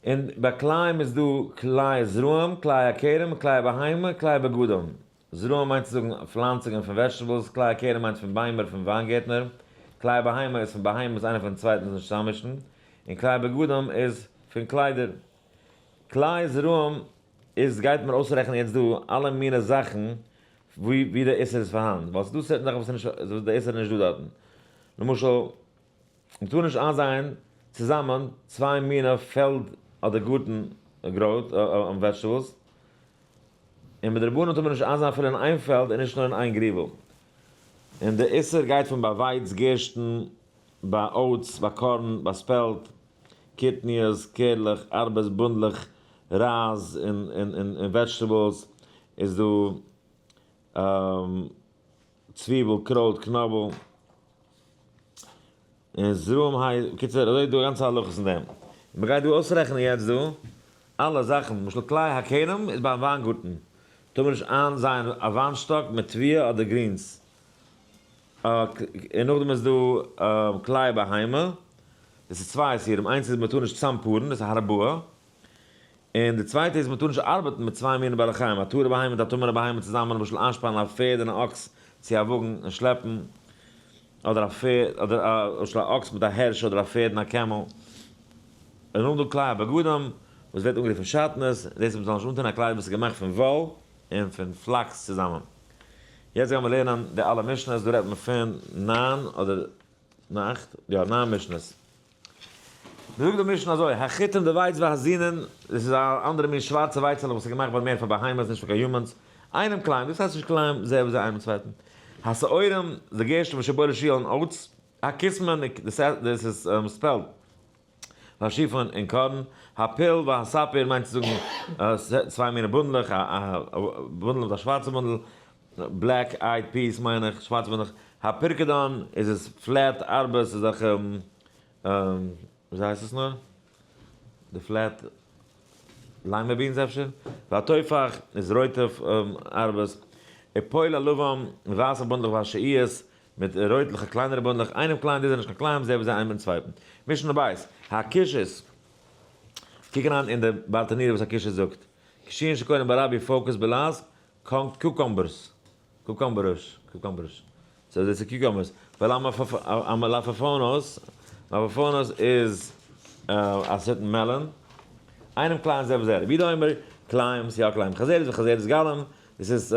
און ביי כלאים איז דא כלאי זרעים, כלאי הכרם, כלאי בהמה, כלאי בגדים. זרעים מיינט צו זאגן פלאנצונגען פון vegetables, כלאי הכרם מיינט פון ביימער פון וויינגערטנער, כלאי בהמה איז פון בהמות איינער פון צווייטן זיך נישט צוזאממישן, און כלאי בגדים איז פון קליידער. כלאי זרעים איז גייט מען אויסרעכענען יעצט דא אלע מיני זאכן ווי די איסור איז פארהאן, ווייל ס'איז דא certain זאכן וואס איז נישט וואס די איסור איז נישט דא דארטן. למשל. מ'טאר נישט איינזייען צוזאמען צוויי מיני פעלד אדער גארטן גראוט vegetables, און מדרבנן טאר מען נישט איינזייען אפילו אין איין פעלד און נישט נאר אין איין גריבל. און די איסור גייט פון ביי ווייץ, גערשטן, ביי oats, ביי corn, ביי spelt, קטניות, קערלעך, ארבעס, בונדלעך, רייז און vegetables איז דא צוויבל, קרויט, קנאבל. און זרעים היי, בקיצור אזוי איז דא גאנצע הלכות אין דעם. און מ'גייט דא אויסרעכענען יעצט דא אלע זאכן, למשל כלאי הכרם איז ביים וויינגארטן, טאר מען נישט איינזייען א וויינשטאק מיט תבואה אדער greens. און נאכדעם איז דא כלאי בהמה, דאס איז צוויי איסורים, איינס איז מ'טאר נישט צאמפארן, דאס איז הרבעה. און די צווייטע איז מ'טאר נישט ארבעטן מיט צוויי מיני בעלי חיים, א טהור'ע בהמה מיט א טמא'נע בהמה צוזאמען, למשל איינשפאנען א פערד און א אקס צו א וואגן און שלעפן, אדער א פערד, אדער א למשל א אקס מיט א הערש אדער א פערד און א קעמל. און נאכדעם כלאי בגדים, וואס ווערט אנגערופן שעטנז, דאס איז מ'זאל נישט אנטון א קלייד וואס איז געמאכט פון וואל און פון flax צוזאמען. יעצט גיימיר לערנען די אלע משנה'ס, דא רעדט מען פון ניין אדער נאכט, יא, ניין משנה'ס. זאגט די משנה אזוי, החיטים די ווייץ והזינין, דאס איז א אנדערע מין שווארצע ווייצעלעך וואס איז געמאכט ביי מער פאר בהמות נישט פאר קיין humans, אינם כלאים, דאס הייסט נישט כלאים, זה וזה איינעם צווייטן. השעורים, די גערשטן ושיבולת שועל און oats, הכסמין, דאס איז spelt. והשיפון און corn, הפול והספיר מיינט צו זאגן צוויי מיני בונדלעך, א בונדל מיט א שווארצע בונדל, black eyed peas מיין איך, שווארצע בונדלעך, הפרקדן איז עס flat ארבעס אזעלכע וויאזוי הייסט עס נאר? די flat lima beans אפשר? והתופח איז רויטע ארבעס, ופול הלבן ווייסע בונדלעך והשעיות מיט רויטליכע קליינערע בונדלעך, אינם כלאים, די זענען נישט קיין כלאים, זה וזה איינעם מיטן צווייטן. משנה בית, הקישות, קוק אריין אין די ברטנורא וואס הקישות זאגט, קישואין שקורין ברבי פוקס בלעז. Cucumbers, cucumbers, cucumbers. So דאס איז cucumbers. והמלפפונות, מלפפונות איז א certain melon. אינם כלאים זה בזה. רבי יהודה אומר כלאים, ס'יא כלאים. חזרת וחזרת גלם, דאס איז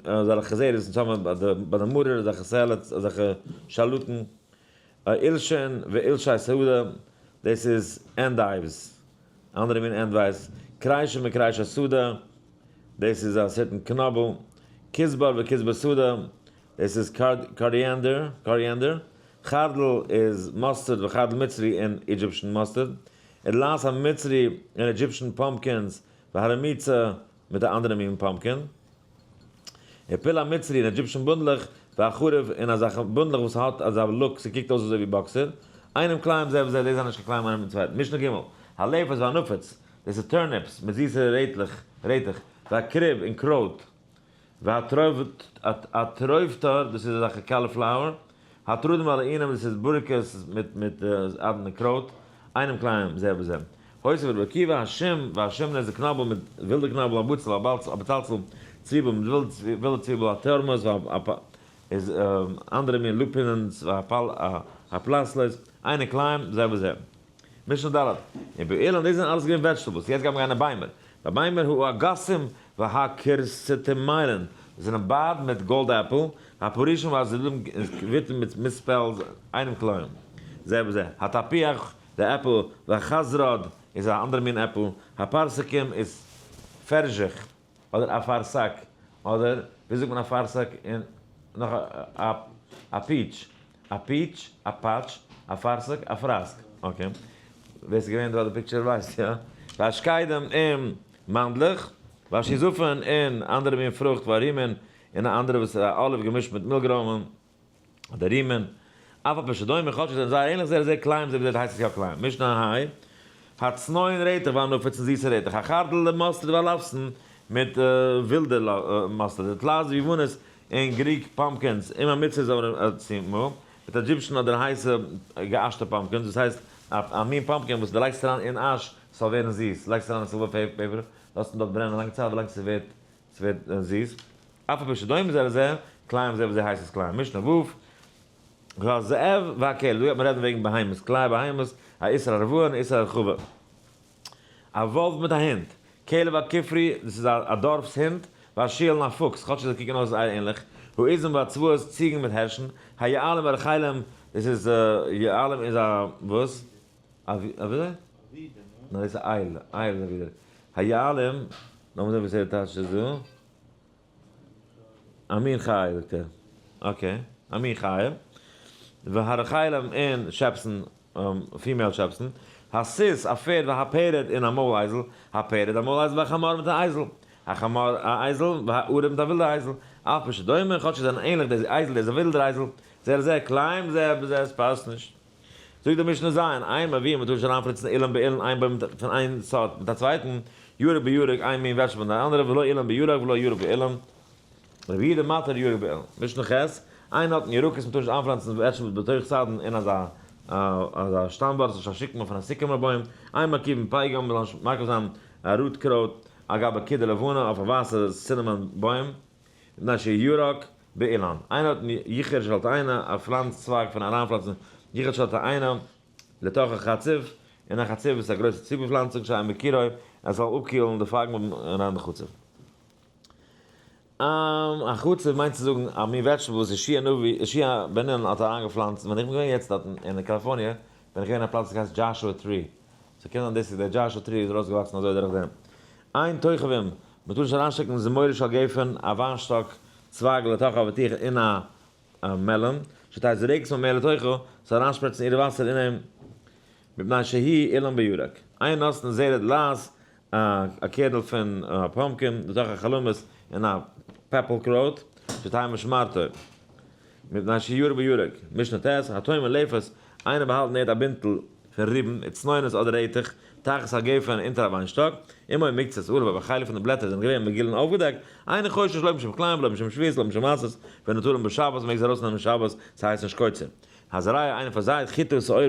אזעלכע חזרת וואס אונז האבן ביי די מרור, אזעלכע salads, אזעלכע שאלוטן. עילשין ועילשי שדה, דאס איז endives, אנדערע מין endives. כרישין וכרישי שדה, דאס איז א certain קנאבל. כזבר וכזבר שדה, דאס איז coriander, coriander. חרדל איז mustard וחרדל מצרי און Egyptian mustard. דלעת המצרי און Egyptian pumpkins והרמיצה מיט א אנדערע מין pumpkin. פול המצרי און Egyptian בונדלעך והחרוב און אזעלכע בונדלעך וואס האט אזא look, ס'קוקט אויס אזוי ווי באקסער. אינם כלאים זה וזה, דאס זענען נישט קיין כלאים איינער מיטן צווייטן. משנה ג', הלפת והנפוץ, דאס איז turnips מיט זיסע רעטלעך, רעטעך, והכרוב און קרויט. והתרובתר, דאס איז אזעלכע cauliflower. התרדים והלעינים, דאס איז בוריקעס מיט מיט אדענע קרויט. אינם כלאים זה בזה. הוסיף רבי עקיבא, השום והשומנה איז די קנאבל מיט ווילדע קנאבל, הבצל, הבצלצל, צוויבל מיט ווילדע צוויבל, התורמוס, איז אנדערע מין lupins, והפלסלוס, אינם כלאים זה בזה. משנה ד', און באילן, דאס זענען אלעס געווען vegetables, יעצט גייט מען גיין אין ביימער. ביי ביימער הוא אגסים והקירסטימיילן, דאס זענען באד מיט gold apple, הפרישים והזילים קוויטן מיט mispels, אינם כלאים זה בזה. התפוח, די עפל, והחזרד איז א אנדערע מין עפל, הפרסקים איז פערזיך, אדער אפרסק, אדער ווי זאגט מען אפרסק אין נאך א peach, א peach, א פאטש, א פארסק, א פראסק. Okay. ווער ס'איז געווען דא די picture ווייסט יא. והשקדים און מאנדלעך, והשיזופין און אנדערע מין פרוכט, והרימון און א אנדערע וואס איז א olive געמישט מיט מילגרוימען, אדער רימען. אף על פי שדומה, כאטש זיי זענען זייער ענליך, זייער זייער כלאים, זיי ווי הייסט עס יא כלאים. משנה ה', הצנון רעטעך והנפוץ און זיסע רעטעך, החרדל די mustard והלפסן מיט ווילדע mustard, דלעת ויונית און Greek pumpkins, עם המצרי זאל מיט Egyptian אדער הייסע געאשטע pumpkins, דאס הייסט א מין pumpkin וואס דו לייגסט אריין אין ash ס'זאל ווערן זיס, לייגסט אריין אין silver paper, לאזט אים דארט ברענען א לאנגע צייט ווילאנג ס'ווערט זיס. אף על פי שדומה זה לזה, כלאים זה בזה הייסט עס כלאים. משנה ו', הזאב והכלב, דא גייט מען רעדן וועגן בהמות, כלאי בהמות, א איסור הרבעה און איסור הרחבה. א וואלף מיט א הונט, כלב הכפרי, דאס איז א דארפס הונט, והשועל און א פוקס, כאטש זיי קוקן אויס זייער ענליך, העזים והצבאות, ציגן מיט הערשן, היעלים והרחלים, דאס איז, יעלים איז א, וואס? א ווידער? ניין, דאס איז אייל, אייל איז א ווידער. היעלים, לאמיר זען וואס ער טייטשט עס דא. א מין חיה, זאגט ער. Okay, א מין חיה. והרחלים און שעפסן, female שעפסן. הסוס, א פערד, והפרד און א מויל אייזל. הפרד, א מויל אייזל, והחמור מיט א אייזל. החמור, א אייזל, והערב מיט א ווילדע אייזל. אף על פי שדומה, כאטש זיי זענען ענליך, דער אייזל, דער איז א ווילדער אייזל. זה לזה, כלאים זה בזה, עס פאסט נישט. זאגט די משנה ז', אין מביאין, מ'טאר נישט אריינפלאנצן אילן באילן איין בוים פון איין סארט מיט א צווייטן, ירק בירק איין מין vegetable מיט א אנדערע, ולא אילן בירק ולא ירק באילן. רבי יהודה מתיר ירק באילן. משנה ח', אין נוטעין ירקות, מ'טאר נישט איינפלאנצן vegetable בתוך סדן אין אזא אזא שטאמבארד, ס'איז נישט א שקמה פון א sycamore בוים, אין מרכיבין פייגא, מ'זאל נישט מרכיב זיין א root קרויט, על גבי קידה לבנה אויף א ווייסע cinnamon בוים, מפני שירק באילן. אין נוטעין יחור של תאנה, א פלאנץ צווייג פון אריינפלאנצן יחור של תאנה לתוך החצוב, אין א חצוב איז א גרויסע צוגעפלאנצונג שאין מקירו, עס זאל אפקילן די פייגן אריין די חצוב. א חצוב מיינט צו זאגן א מין vegetable וואס יהושע הנביא, יהושע בן נון האט אריינגעפלאנצט, ווען איך בין געווען יעצט דארט אין קאליפארניע, בין איך געווען אין א פלאץ וואס הייסט Joshua Tree, so קען זיין דאס איז דער Joshua Tree איז ארויסגעוואקסן אזוי דורך דעם. אין תוחבים, מען טאר נישט אריינשטעקן זמורה של גפן, א וויינשטאק צווייגל לתוך אבטיח אין א melon, שתהא זורקת ממיה לתוכו, ס'זאל אריינשפריצן אירע וואסער אין אים, מפני שהיא אילן בירק. אין נותנין זרע דלעת, א קערנל פון pumpkin, לתוך החלמית אין א פעפל קרויט, שתהא משמרתו, מפני שירק בירק. משנה ט', הטומן לפת, איינער באהאלט אין ערד א בינטל פון ריבן, וצנונות אדער רעטעך, תחת הגפן אונטער א וויינשטאק, אם היו מקצת עליו אויב א חלק פון די בלעטער זענען געווען מגולין אויפגעדעקט, אינו חושש לא משום כלאים ולא משום שביעית ולא משום מעשרות, ונטלין בשבת, מ'מעג זיי ארויסנעמען שבת, ס'הייסט נישט קוצר. הזורע איינער פארזייט חיטה ושעורה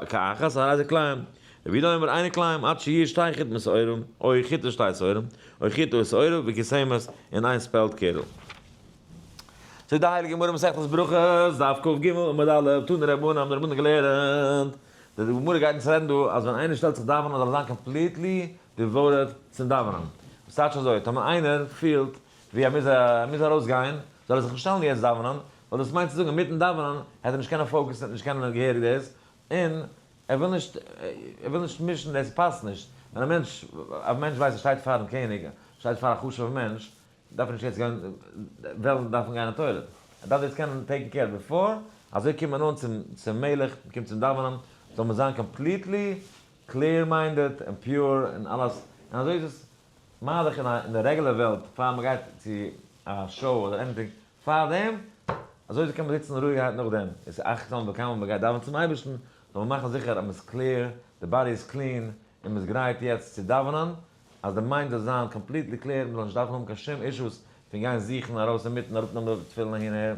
כאחת, הרי זה כלאים. רבי יהודה אומר אינו כלאים עד שיהיו שתי חיטין ושעורים, או חיטה שתי שעורים, או חיטה ושעורה וכסמת און איין spelt קערל. זאגט די הייליגע גמרא מסכת ברכות, דף כג עמוד א', תנו רבנן, האבן די רבנן געלערנט, די גמרא גייט אונז רעדן דא אז ווען איינער שטעלט זיך דאווענען זאל ער זיין completely devoted צום דאווענען. וואס טייטש אזוי? טאמער איינער פילט ווי ער מוז ער מוז ארויסגיין, זאל ער זיך נישט שטעלן יעצט דאווענען, ווייל דאס מיינט צו זאגן אינמיטן דאווענען העט ער נישט קענען focus ן, נישט קענען געהעריג דאס, און ער וויל נישט ער וויל נישט מישן דאס פאסט נישט, ווען א מענטש א מענטש ווייסט ער שטייט פארן קעניג, שטייט פאר א חשוב'ע מענטש, דארף ער נישט יעצט גיין וועלן דארפן גיין אין toilet, ער דארף דאס קענען taken care before, אזוי קומט מען אן צום צום מלך, מען קומט צום דאווענען, זאל מען זיין completely clear minded און pure און אלעס, און אזוי איז עס מה דאך אין א אין די רעגולער וועלט פאר מען גייט צו א show אדער anything פאר דעם, אזוי אזוי קען מען זיצן רואיגערהייט נאכדעם, איז על אחת כמה וכמה מען גייט דאווענען צום אייבערשטן, זאל מען מאכן זיכער אז מען איז clear, די body איז clean, און מען איז גרייט יעצט צו דאווענען, אז די mind זאל זיין completely clear, מען זאל נישט דארפן האבן קיין שום אישוס פון גיין זוכן ארויס אינמיטן אראפנעמען די תפילין אהין אהער,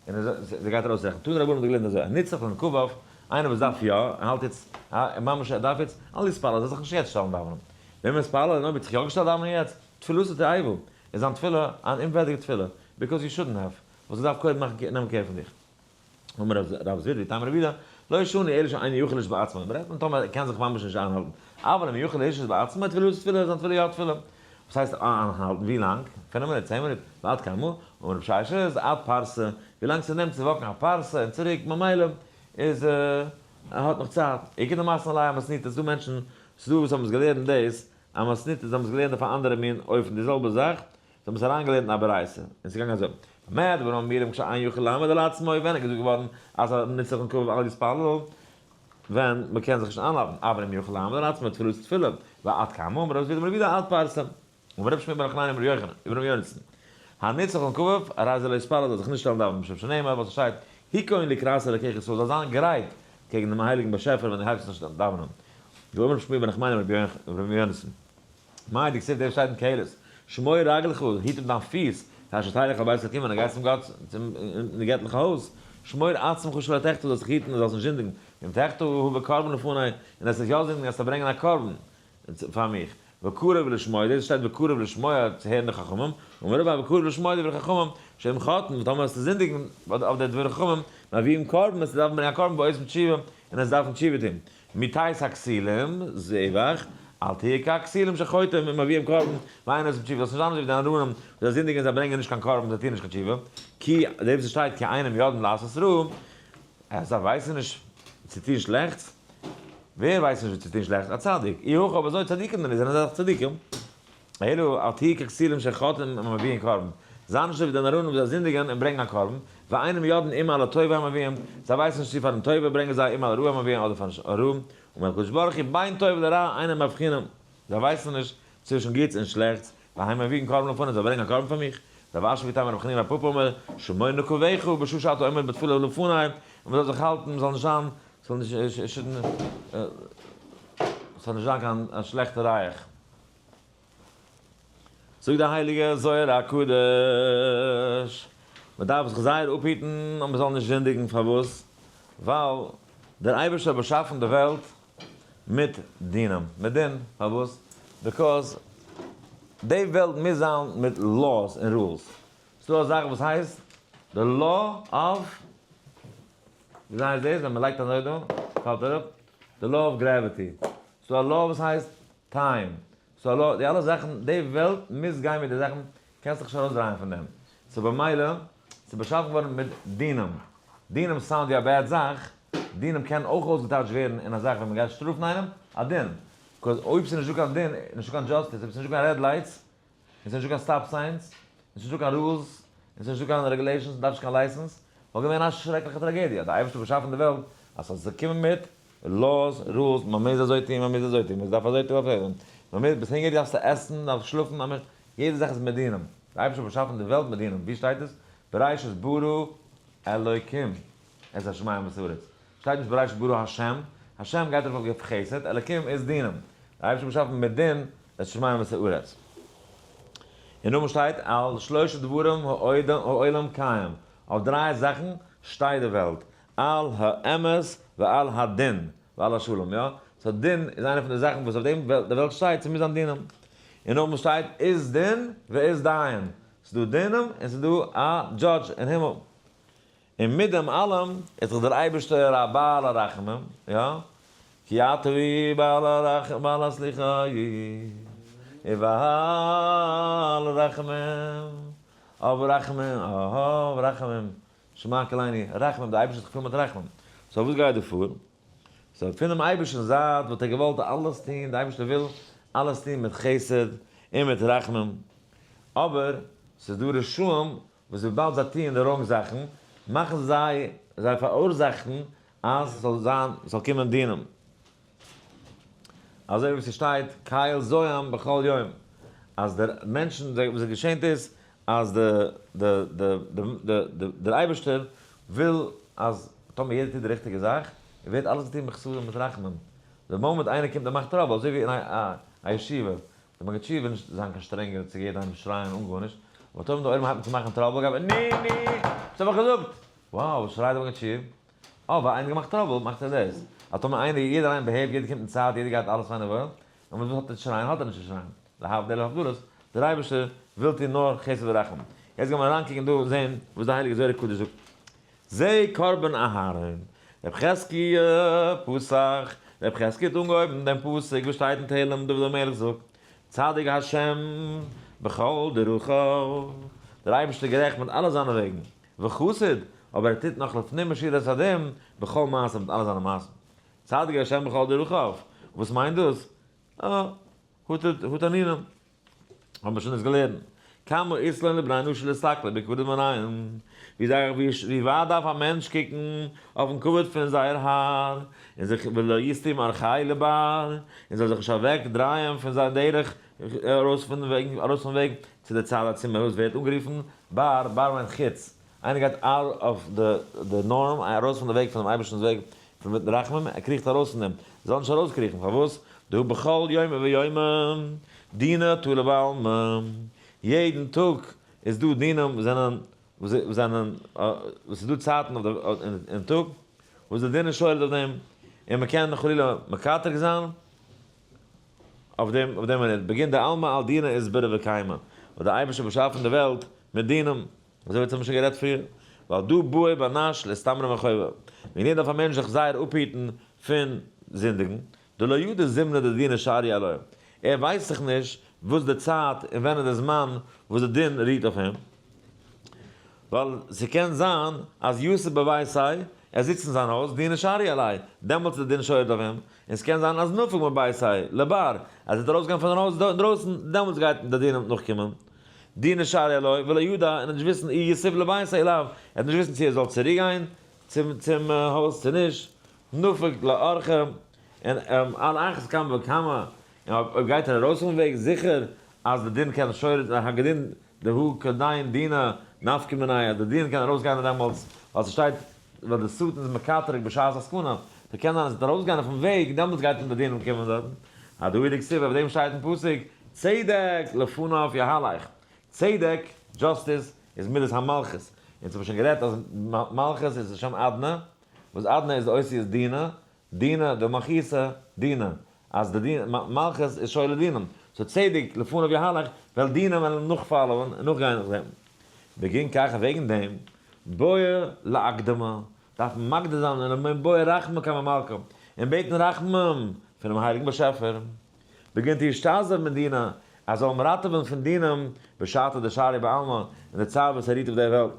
און ער גייט ארויסרעכענען. תנו רבנן האט געלערנט אזוי, הנצרך לנקביו, איינער וואס דארף יא, ער האלט יעצט, ממש ער דארף יעצט, אל יתפלל, זאל זיך נישט יעצט שטעלן דאווענען. ואם התפלל, און אויב האט זיך יא געשטעלט דאווענען יעצט, תפילתו תועבה, איז זיין תפילה אן אומווערדיגע תפילה, because you shouldn't have, וואס דו דארף קודם מאכן נעמען care פון דיך. אמר רב זביד ואיתימא רב יהודה, לא שנו אלא שאינו יכול לשהות בעצמו, מ'רעדט פון טאמער ער קען זיך ממש נישט איינהאלטן, אבל אם יכול לשהות בעצמו, תפילתו תפילה, זיין תפילה יא תפילה. וואס הייסט איינהאלטן? ווי לאנג? פינף מינוט? 10 מינוט? ועד כמה? אמר רב ששת, עד פרסה, ווי לאנג ס'נעמט צו walk ן א פרסה און צוריק, ממילא איז ער האט נאך צייט. איכא דמתני לה אמתניתא, ס'דא מענטשן, ס'דא וואס האבן עס געלערנט דאס, אמתניתא, זיי האבן עס געלערנט אויף א אנדערע מין אופן, די זעלבע זאך, זיי האבן עס אריינגעלערנט אין א ברייתא, און ס'איז געגאנגען אזוי, במה דברים אמורים כשאין יכול לעמוד על עצמו, ווען איז געזאגט געווארן אז א נצרך און כבוד אל יתפלל, ווען מ'קען זיך נישט איינהאלטן, אבל אם יכול לעמוד על עצמו תפילתו תפילה, ועד כמה, אמר רב זביד אמר רבי יהודה עד פרסה. אמר רבי שמואל בר נחמני אמר רבי יוחנן, אמר רבי יונתן, הנצרך לנקביו, הרי זה לא יתפלל, זאל זיך נישט שטעלן דאווענען משום שנאמר, ווייל ס'שטייט, היכון לקראת אלקיך ישראל, זאל זיין גרייט קעגן דעם הייליגן באשעפער ווען דו הייבסט אן דאווענען. ואמר רבי שמואל בר נחמני אמר רבי יונתן, מאי דכתיב דער שטייט אין קהלת, שמור רגלך, היט אפ דיין פיס, כאשר תלך אל בית אלקים ווען דו גייסט צום גאט, צום אין די געטליכע הויז, שמור עצמך שלא תחטא, זאלסט זיך היטן דו זאלסט נישט זינדיגן, ואם תחטא הבא קרבן לפני, און וועסט יא זינדיגן וועסטו ברענגען א קרבן פאר מיך, וקרוב לשמוע, דאס שטייט וקרוב לשמוע צו הערן די חכמים, אמר רבא וקרוב לשמוע דברי חכמים, שאם חטאן, טאמער וועסטו זינדיגן אויף די דברי חכמים, מביאים קרבן, וועסטו דארפן ברענגען א קרבן ועושים תשובה, און וועסט דארפן תשובה טון. מתת הכסילים, זבח, אל תהיה ככסילים שחוטאים ומביאים קרבן, ואין עושים תשובה, זאלסט נישט זיין אזוי ווי די נאראנים, וואס זיי זינדיגן און זיי ברענגען נישט קיין קרבן, זיי טוען נישט קיין תשובה, כי דאס וואס שטייט כי אינם יודעים לעשות רע, אז זיי ווייסן נישט צו טון שלעכטס, ווער ווייסט נישט ווי צו טון שלעכטס? א צדיק, אי הכי אויב אזוי צדיקים דען זענען זיי דאך צדיקים. אלא אל תהי' ככסילים שחוטאים ומביאים קרבן, זיי נישט אזוי ווי די נאראנים וואס זיי זינדיגן און ברענגען א קרבן, ואינם יודעים אם על הטובה הם מביאים, זיי ווייסן נישט צו פארן טובה ברענגען זיי אם על הרעה הם מביאים אדער פארן רעה, אמר הקדוש ברוך הוא בין טוב לרע אינם מבחינים, זיי ווייסן נישט צווישן גוטס און שלעכטס, והם מביאים קרבן לפני, זיי ברענגען א קרבן פאר מיך, רב אשי ואיתימא רב חנינא בר פפא אמר, שמור נקביך בשעה שאתה עומד בתפלה לפני, און מען זאל זיך האלטן, מען זאל נישט זיין, ס'זאל נישט, ס'זאל נישט זיין קיין שלעכטע ריח. זאגט דער הייליגער זוהר הקדוש, מען דארף זיך זייער אפהיטן אז מען זאל נישט זינדיגן, פארוואס? ווייל דער אייבערשטער האט באשאפן די וועלט מיט דינים, מיט דין, פארוואס? because די וועלט מוז זיין מיט laws און rules, ס'דא א זאך וואס הייסט די law of, וויאזוי הייסט דאס ווען מען לייגט אזוי דא, פאלט אראפ, די law of gravity, ס'דא א law וואס הייסט time, ס'דא א law, די אלע זאכן, די וועלט מוז גיין מיט די זאכן, קענסט זיך נישט ארויסדרייען פון דעם, so במילא, ס'איז באשאפן געווארן מיט דינים, דינים sound ווי א bad זאך, דינים קען אויך אויסגעטייטשט ווערן אין א זאך ווען מ'גייט שטראפן איינעם, א דין, because אויב ס'איז נישטא קיין דין, איז נישטא קיין justice, אויב ס'איז נישטא קיין red lights, און ס'איז נישטא קיין stop signs, און ס'איז נישטא קיין rules, און ס'איז נישטא קיין regulations, מ'דארף נישט קיין license, וואלט געווען א שרעקליכע טראגעדיע, האט דער אייבערשטער באשאפן די וועלט אז ס'זאל זיך קומען מיט laws, rules, מ'מוז אזוי טון, מ'מוז אזוי טון, מ'דארף אזוי טון, מ'דארף אזוי טון, מ'מוז, ביסט הונגעריג דארפסטו עסן, דארפסט שלאפן, יעדע זאך איז מיט דינים, דער אייבערשטער האט באשאפן די וועלט מיט דינים, ווי שטייט עס? בראשית ברא אלוקים את השמים ואת הארץ, שטייט נישט בראשית ברא השם, השם גייט ארויף אויף חסד, אלוקים איז דינים, דער אייבערשטער האט באשאפן מיט דין את השמים ואת הארץ. אין נאמען שטייט על שלשה דברים העולם קיים, אויף דריי זאכן שטייט די וועלט, על האמת ועל הדין ועל השלום, יא? So דין איז איינע פון די זאכן וואס אויף דעם די וועלט שטייט, ס'מוז זיין דינים. און נאכדעם שטייט אית דין ואית דיין. ס'איז דא דינים און ס'איז דא א judge אין הימל. און מיט דעם אלעם איז דאך דער אייבערשטער א בעל הרחמים, יא? כי אתה הוא בעל הרחמים בעל הסליחה ובעל הרחמים, אב רחמים, אב רחמים, שמע קולנו, רחמים, דער אייבערשטער איז דאך פול מיט רחמים. So וואס גייט דא פאר? So פונעם אייבערשטנ'ס זייט וואלט ער געוואלט אלעס טון, דער אייבערשטער וויל אלעס טון מיט חסד און מיט רחמים, אבער ס'איז דא רשעים וואס וויבאלד זיי טוען די wrong זאכן, מאכן זיי, זיי פאראורזאכן אז ס'זאל זיין, ס'זאל קומען דינים. אזוי ווי ס'שטייט קל זועם בכל יום, אז דער מענטשן, וואס עס געשענט איז, אז די, די, די, די, די, דער אייבערשטער וויל אז טאמער יעדער טוט די ריכטיגע זאך, ווערט אלעס געטון בחסדים מיט רחמים. די מאמענט איינער קומט און מאכט trouble, אזוי ווי אין א ישיבה, די מגיד שיעור וויל נישט זיין קיין שטרענגער צו יעדע איינעם שרייען אן גארנישט, אבער טאמער די עולם הייבט אן צו מאכן trouble גייט מען ני ני! וואס האב איך געזאגט? wow וואס שרייט די מגיד שיעור? אה ווייל איינער האט געמאכט trouble מאכט ער דאס. אז טאמער איינער יעדער איינער behave ט יעדער קומט אין צייט יעדער גייט אלעס פיין און וואויל, און וואס האט ער צו שרייען האט ער נישט צו שרייען. להבדיל אלף הבדלות, דער אייבערשטער וויל טון נאר חסד ורחמים. יעצט גיימער אריינקוקן דא און זען וואס די הייליגע זוהר הקדוש זאגט. זה קרבן אהרן. רב חזקיה פתח, רב חזקיה האט אנגעהויבן דעם פסוק וואס שטייט אין תהלים, דוד המלך זאגט, צדיק השם בכל דרכיו, דער אייבערשטער איז גערעכט מיט אלע זיינע וועגן, וחסיד, אבער ער טוט נאך לפנים משורת הדין, בכל מעשיו, מיט אלע זיינע מעשים. צדיק השם בכל דרכיו, וואס מיינט דאס? אה, הא תנינא. האבן מיר שוין דאס געלערנט. כמה אית לון לבני נשא לאסתכלא בכבודא מנייהו, ווי זייער ווי ווייט דארף א מענטש קוקן אויפן כבוד פון זייער האר, און זיך ולא יסטו מארחיה לבר, און זאל זיך נישט אוועק דרייען פון זיין דרך ארויס פון וועג ארויס פון וועג צו די צד הטומאה וואס ווערט אנגערופן בר, בר מיינט חוץ, איינער גייט out of the norm, ארויס פון די וועג פונעם אייבערשטנ'ס וועג פון מיטן רחמים, ער קריכט ארויס פון דעם, זאל נישט ארויסקריכן, פארוואס? דהא בכל יומא ויומא דינא תלא בעלמא, יעדן טאג איז דא דינים וואס זענען, וואס זענען, וואס איז דא צייטן אויף די, אין טאג, וואס די דין איז שולט אויף דעם, און מען קען חלילה מקטרג זיין אויף דעם, אויף דעם מינוט, בגין דעלמא על דינא אתברא וקיימא, ווייל דער אייבערשטער האט באשאפן די וועלט מיט דינים. אזוי ווי אונז האבן שוין גערעדט פריער, ווייל דא בעי בר נש לאסתמרא מחובא, וועגן דעם דארף א מענטש זיך זייער אפהיטן פון זינדיגן, דלא ידע זימנא דדינא שריא עליה, ער ווייסט זיך נישט וואס די צייט און ווען איז די זמן וואס די דין רוהט אויף אים, ווייל ס'קען זיין אז יתיב בביתיה, ער זיצט אין זיין הויז, דינא שריא עליה, דעמאלטס איז די דין שולט אויף אים, און ס'קען זיין אז נפיק מביתיה לבר, אז ער וועט ארויסגיין פון זיין הויז אינדרויסן, דעמאלטס גייט די דין נאכקומען. דינא שריא עליה ולא ידע, און ער וועט נישט וויסן אי יתיב לביתיה אי לאו, ער וועט נישט וויסן צו ער זאל צוריק גיין צום הויז צו נישט, נפיק לאורחא, און על אחת כמה וכמה, און אויב גייט ער ארויס פון וועג זיכער אז די דין קען שולט זיין, הגדין דהא כדין דינא נפקא מיניה, אז די דין קען ארויסגיין דעמאלטס, ווייל ס'שטייט ווייל די שטן איז מקטרג בשעת הסכנה, ס'קען זיין אז ער וועט ארויסגיין אויפן וועג, דעמאלטס גייט אים די דין אנקומען דארטן. הדא הוא דכתיב, אויף דעם שטייט אין פסוק, צדק לפניו יהלך. צדק, justice, איז מידת המלכות. אונז האבן שוין גערעדט אז מלכות איז שם אדנא, וואס אדנא איז די אותיות דינא, דינא דמלכותא דינא, אז די דין, מלכות איז שולל דינים, so צדק לפניו יהלך, ווייל דינים וועלן נאכ follow ען און נאכגיין נאך דעם. בגין כך וועגן דעם, בעי לאקדמא, דארף מען מקדים זיין און מען בעי רחמי קמי מלכא, און בעטן רחמים פונעם הייליגן באשעפער. בגין דאשתזיב מדינא, אז זאל אים ראטעווען פון דינים, בשעתא דשרי בעלמא, אין די צייט וואס ער רוהט אויף דער וועלט.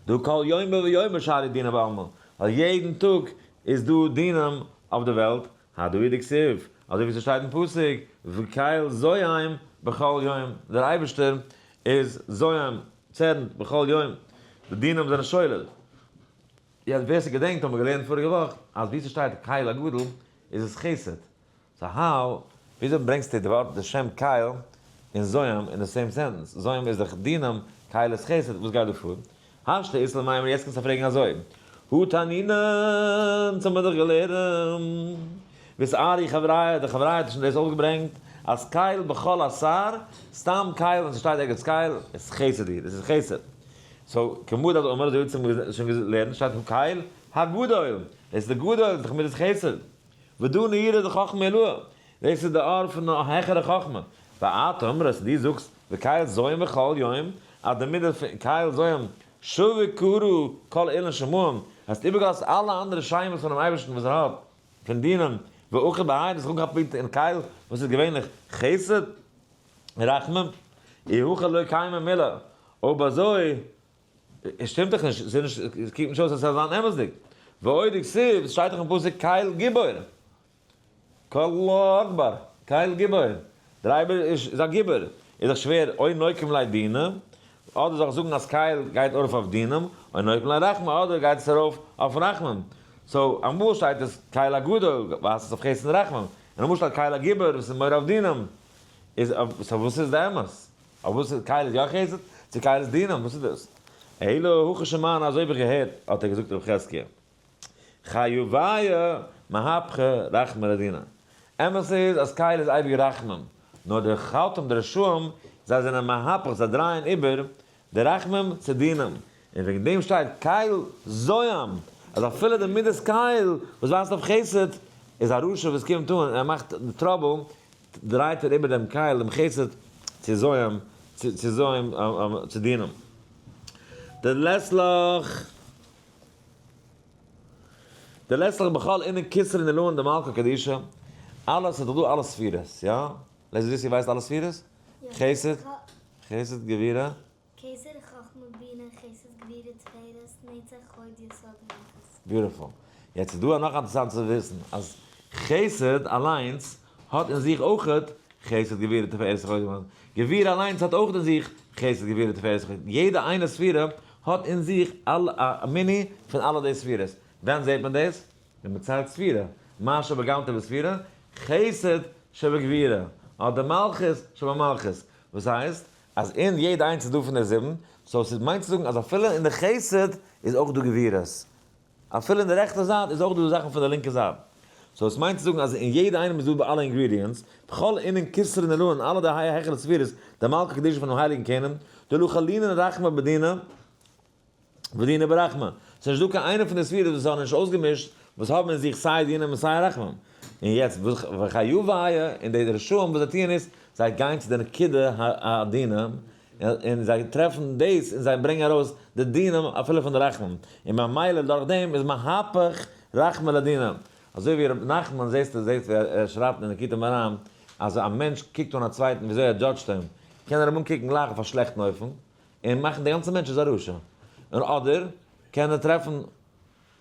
דהא כל יומא ויומא שרי דינא בעלמא, ווייל יעדן טאג איז דא דינים אויף די וועלט, הדא הוא דכתיב, אזוי ווי ס'שטייט אין פסוק, וקל זועם בכל יום, דער אייבערשטער איז זועם, צערנט, בכל יום, די דינים זענען שולל. יעצט ווער ס'געדענקט האבן מיר געלערנט פאריגע וואך אז ווי ס'שטייט קל הגדול איז עס חסד, so how, וויאזוי ברענגסטו די ווארט די שם קל און זועם אין די same sentence? זועם איז דאך דינים, קל איז חסד, וואס גייט דא פאר? השתא אית למימר יעצט קומסטו פרעגן אזוי, הא תנינא, אונז האבן מיר דאך געלערנט, ואתערו חבריא, די חבריא האט שוין דאס אויפגעברענגט, אז קל בכל אתר, סתם קל ווען ס'שטייט ערגעץ קל, איז חסד היא, דאס איז חסד. so כמה דאת אמר אזוי ווי אונז האבן שוין געלערנט שטייט הא קל הגדול, דאס איז די גדול, איז דאך מידת חסד. ודא נהירא דחכמה עילאה, דאס איז די אור פון א העכערע חכמה. ואת אמרת, דו זאגסט, וקל זועם בכל יום, אז די מידה פון קל זועם שווה קרא כל אילן שמהם, האסט איבערגעלאזט אלע אנדערע שמות פונעם אייבערשטן וואס ער האט, פון דינים, ואכא בהאי דאס אנגעכאפט אין קל וואס איז געווענליך חסד, רחמים, אי הכי לא קיימא מילה, אויב אזוי עס שטימט דאך נישט, עס איז נישט, עס קוקט נישט אויס אז עס זאל זיין אמת'דיג. ועוד דכתיב, עס שטייט דאך אין פסוק קל גיבור. אללה אכבר, קל גיבור. דער אייבערשטער איז א גיבור. איז דאך שווער, או נוקם ליה דינא, אדער זאל איך זאגן אז קל גייט ארויף אויף דינים, או נוקם ליה רחמי, אדער גייט עס ארויף אויף רחמים. so אמאל שטייט עס קל הגדול, ווייזט עס אויף חסד און רחמים. און אמאל שטייט קל הגיבור וואס איז מורה אויף דינים. איז so וואס איז די אמת? אויף וואס איז קל איז יא חסד? צו קל איז דינים? וואס איז דאס? אלא הכי שמענא אזוי האב איך געהערט האט ער געזאגט רב חזקיה חיוביא מהפכא רחמי לדינא אמת איז אז קל איז אייביג רחמים נאר די חלטים די רשעים זיי זענען מהפך זיי דרייען איבער די רחמים צו דינים און וועגן דעם שטייט קל זועם אז אפילו די מידת קל וואס ווייזט אויף חסד איז א רשע וואס קומט אן און ער מאכט די trouble דרייט ער איבער דעם קל דעם חסד צו זועם, צו זועם, צו דינים. דלית לך, דלית לך בכל אינון כתרין עילאין דמלכא קדישא, אלעס איז דאך דא אלע ספירות, יא? לעזער זיסי ווייסט אלע ספירות? חסד, חסד גבורה. כתר חכמה בינה חסד גבורה תפארת נצח הוד יסוד מלכות. beautiful. יעצט איז דא נאך אינטערעסאנט צו וויסן אז חסד אליינס האט אין זיך אויכעט חסד גבורה תפארת הוד יסוד. גבורה אליינס האט אויך אין זיך חסד גבורה תפארת הוד. יעדע איינע ספירה האט אין זיך א מיני פון אלע די ספירות. ווען זעט מען דאס? ווען מען ציילט ספירה. מה שבגמטריא בספירה, חסד שבגבורה, אדער מלכות שבמלכות. וואס הייסט? אז אין יעדע איינס איז דא פון די זיבן, so ס'מיינט צו זאגן אז אפילו אין די חסד איז אויך דא גבורות, אפילו אין די רעכטע זייט איז אויך דא זאכן פון די לינקע זייט, so עס מיינט צו זאגן אז אין יעדע איינעם איז דא אלע ingredients, בכל אינון כתרין עילאין אלע די העכערע ספירות, דמלכא קדישא פונעם הייליגן קעניג, דלא חלינן רחמי בדינא, ודינא ברחמי. ס'איז נישט דא קיין איינע פון די ספירות וואס האבן נישט אויסגעמישט, וואס האבן אין זיך סיי דינים און סיי רחמים. און יעצט, וחיוביא, און די רשעים וואס זיי טוען איז, זיי גייען צו די נקודה הדינים, און זיי טרעפן דאס און זיי ברענגען ארויס די דינים אפילו פון די רחמים. און ממילא דורך דעם איז מהפך רחמי לדינים. אזוי ווי ר' נחמן זעסטו זעסט ווי ער שרייבט אין ליקוטי מוהר"ן, אז א מענטש קוקט אן א צווייטן וויאזוי ער judge ט אים, קען ער אים אנקוקן גלייך אויף א שלעכטן אופן, און מאכן די גאנצע מענטש איז א רשע, און אדער קען ער טרעפן,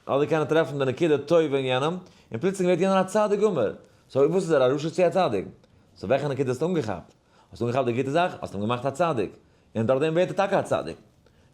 אדער קען ער טרעפן די נקודה טובה אין יענעם, און פלוצלינג ווערט יענער א צדיק גמור, so וואס איז ער א רשע צו א צדיק? so וועלכע נקודה האסטו אנגעכאפט? האסט אנגעכאפט די גוטע זאך, האסט אים געמאכט א צדיק, און דורך דעם ווערט ער טאקע א צדיק,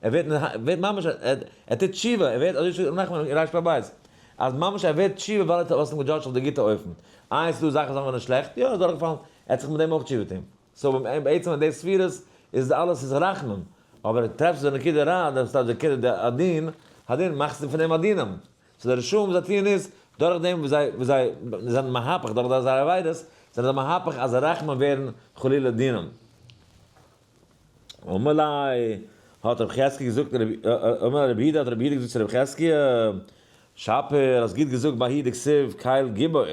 ער ווערט ווערט ממש, ער טוט תשובה, ער ווערט, אזוי שטייט אין נחמן אין רשב"א בית, אז ממש ער ווערט תשובה ווייל ער האט אים גע judge ט אויף די גוטע אופן, איי ס'איז דא זאכן וואס זענען שלעכט, יא איז דורכגעפאלן, ער האט זיך מיט דעם אויך תשובה טון. so בעצם אין די ספירות איז אלעס איז רחמים, אבער טרעפסט די נקודה רע, דאס איז די נקודה די הדין, הדין מאכסטו פון דעם א דינים. so די רשעים וואס זיי טוען איז, דורך דעם וואס זיי וואס זיי זענען מהפך דורך זייערע עבירות, זענען זיי מהפך אז רחמים ווערן חלילה דינים. אמר ליה, האט רב חזקיה געזאגט, אמר רבי יהודה, האט רבי יהודה געזאגט צו רב חזקיה, שפיר, האסט גוט געזאגט בהאי דכתיב קל גיבור,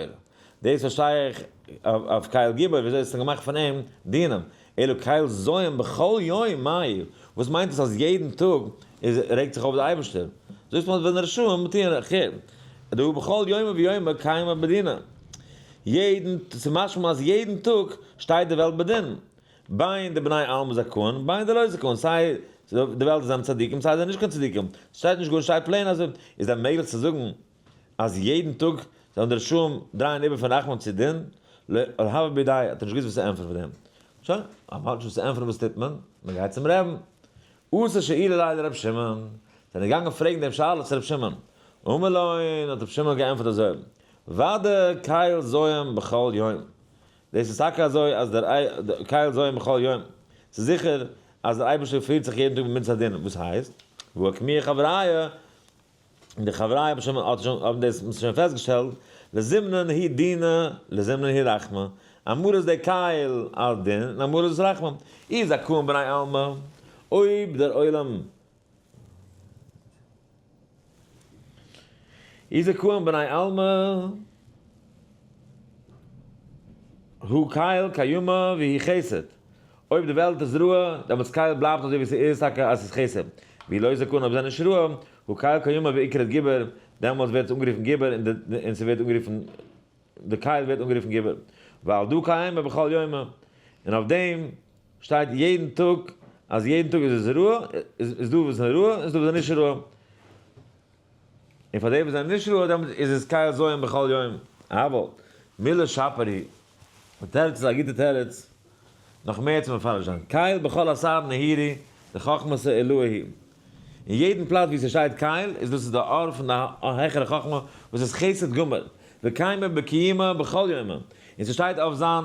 דאס פארשטיי איך אויף קל גיבור, וויאזוי האסטו געמאכט פון אים דינים, אלא קל זועם בכל יום מאי, וואס מיינט עס אז יעדן טאג איז רעגט זיך אויף דער אייבערשטער? זאגסט מיר אז ווען רשעים טוען חטא, דהא בכל יומא ויומא קיימא בדינא, יעדן, ס'איז משמע אז יעדן טאג שטייט די וועלט בדין, בין דבני עלמא זכאין בין דלא זכאין, סיי די וועלט זענען צדיקים סיי זענען נישט קיין צדיקים, ס'שטייט נישט גארנישט שטייט plain אזוי, איז דען מעגליך צו זאגן אז יעדן טאג זאלן די רשעים דרייען איבער פון רחמים צו דין, לא הוה בידיה האט ער נישט געוואוסט וואס צו ענטפערן פאר דעם, שוין, אז מ'האט נישט וואס צו ענטפערן וואס טוט מען? מ'גייט צום רעבן. אתו שאילו ליה לרבי שמעון, זענען געגאנגען פרעגן דעם שאלה צו רבי שמעון, אמר לון האט רבי שמעון געענטפערט אזוי, ודאי קל זועם בכל יום, דאס איז טאקע אזוי אז דער קל זועם בכל יום, ס'איז זיכער אז דער אייבערשטער פירט זיך יעדן טאג במידת הדין, וואס הייסט? והא אוקמוה חבריא, און די חבריא האבן שוין האבן דאס שוין פעסטגעשטעלט, לזמנין הוא דינא לזמנין הוא רחמי, אמאל איז דער קל א דין און אמאל איז עס רחמים, אי זכאין בני עלמא, אויב דער עולם אי זכאין בני עלמא. הא קייל קיימא והיא חסד. אויב די וועלט איז רעה, דעמאלטס קייל בלייבט אזוי ווי ס'איז טאקע אז ס'איז חסד. ואי לא זכאין אויב זיי נישט רעה, הא קייל קיימא ואיקרי גיבור, דעמאלטס ווערט עס אנגערופן גיבור און ס'ווערט אנגערופן די קייל ווערט אנגערופן גיבור. ועל דא קיימא בכל יומא. און אויף דעם שטייט יעדן טאג אז יעדן טאג איז עס רעה, איז דא וואס זענען רעה און איז דא וואס זענען נישט רעה. און פאר די וואס זענען נישט ראוי דעמאלטס איז עס קל זועם בכל יום. אבל, מילא שפר היא. די תירוץ איז א גוטע תירוץ, נאך מער צו מפרש זיין. קל בכל אתר נהירי דחכמתא עילאה היא. אין יעדן פלאץ וואו ס'שטייט קל, איז דאס איז די אור פון די העכערע חכמה וואס איז חסד גמור, וקיימא בקיומא בכל יומא. און ס'שטייט אויף זיין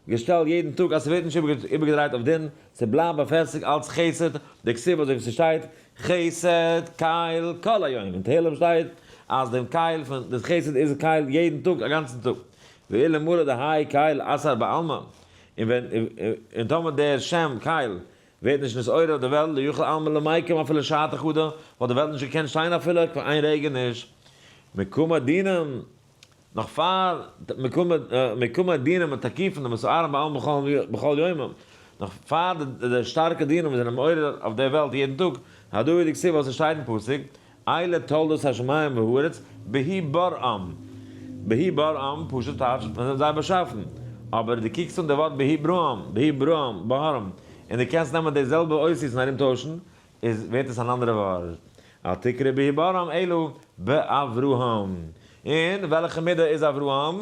געשטעל יעדן טאג אז ס'ווערט נישט איבערגעדרייט אויף דין, ס'בלייבט באפעסטיגט אלץ חסד, דכתיב אזוי ווי ס'שטייט חסד קל כל היום, אין תהלים שטייט אז דעם קל פון דאס חסד איז קל יעדן טאג א גאנצן טאג, ואלמלא דהאי קל אתער בעלמא, און ווען און טאמער דער שם קל ווערט נישט נתעורר אויף די וועלט לא יכיל עלמא למיקם אפילו שעתא חדא, וואלט די וועלט נישט געקענט שטיין אפילו איין רגע נישט, מקום דינים. נאך פאר מקוה דינים און תקיפין דמסוערין בעלמא בכל יומם, נאך פאר די שטארקע דינים וואס זענען מעורר אויף דער וועלט יעדן טאג, הדא הוא דכתיב וואס עס שטייט אין פסוק, אלה תולדות השמים והארץ בה' בראם, בה' בראם פשוט טייטש ווען זיי האבן זיי באשאפן, אבער דו קוקסט אן די ווארט בה' בראם, בה' בראם, בהרם, און דו קענסט נעמען די זעלבע אותיות און ארום טוישן, איז ווערט עס אן אנדערע ווארט, אל תקרי בה' ברם אלא באברהם. און וועלכע מידה איז אברהם?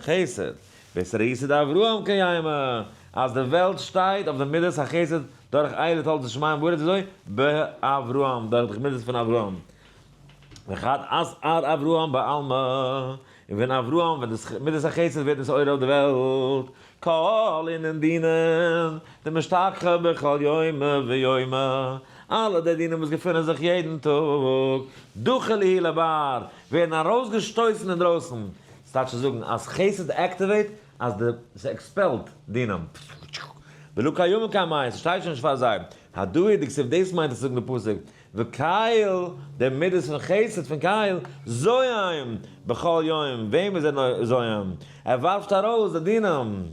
חסד. ואתערותא דאברהם קיימא, אז די וועלט שטייט אויף די מידת החסד דורך אלה תולדות השמים והארץ וויאזוי? באברהם, דורך די מידות פון אברהם. וכד אתער אברהם בעלמא, און ווען אברהם, ווען דאס מידת החסד ווערט נתעורר אויף די וועלט, כל אינון דינין דמשתכחי בכל יומא ויומא, אלע די דינים וואס געפונען זיך יעדן טאג, דחי להו לבר, ווערן ארויסגעשטויסן אינדרויסן, ס'טייטש צו זאגן אז חסד activate אז די ס'עקספעלט דינים, ולא קיימין קמייהו, ס'שטייט שוין נישט פאר זיי, הדא הוא דכתיב דאס מיינט עס צו זאגן די פסוק, וקל, דער מידות פון חסד פון קל, זועם בכל יום, וועם איז ער זועם? ער ווארפט ארויס די דינים,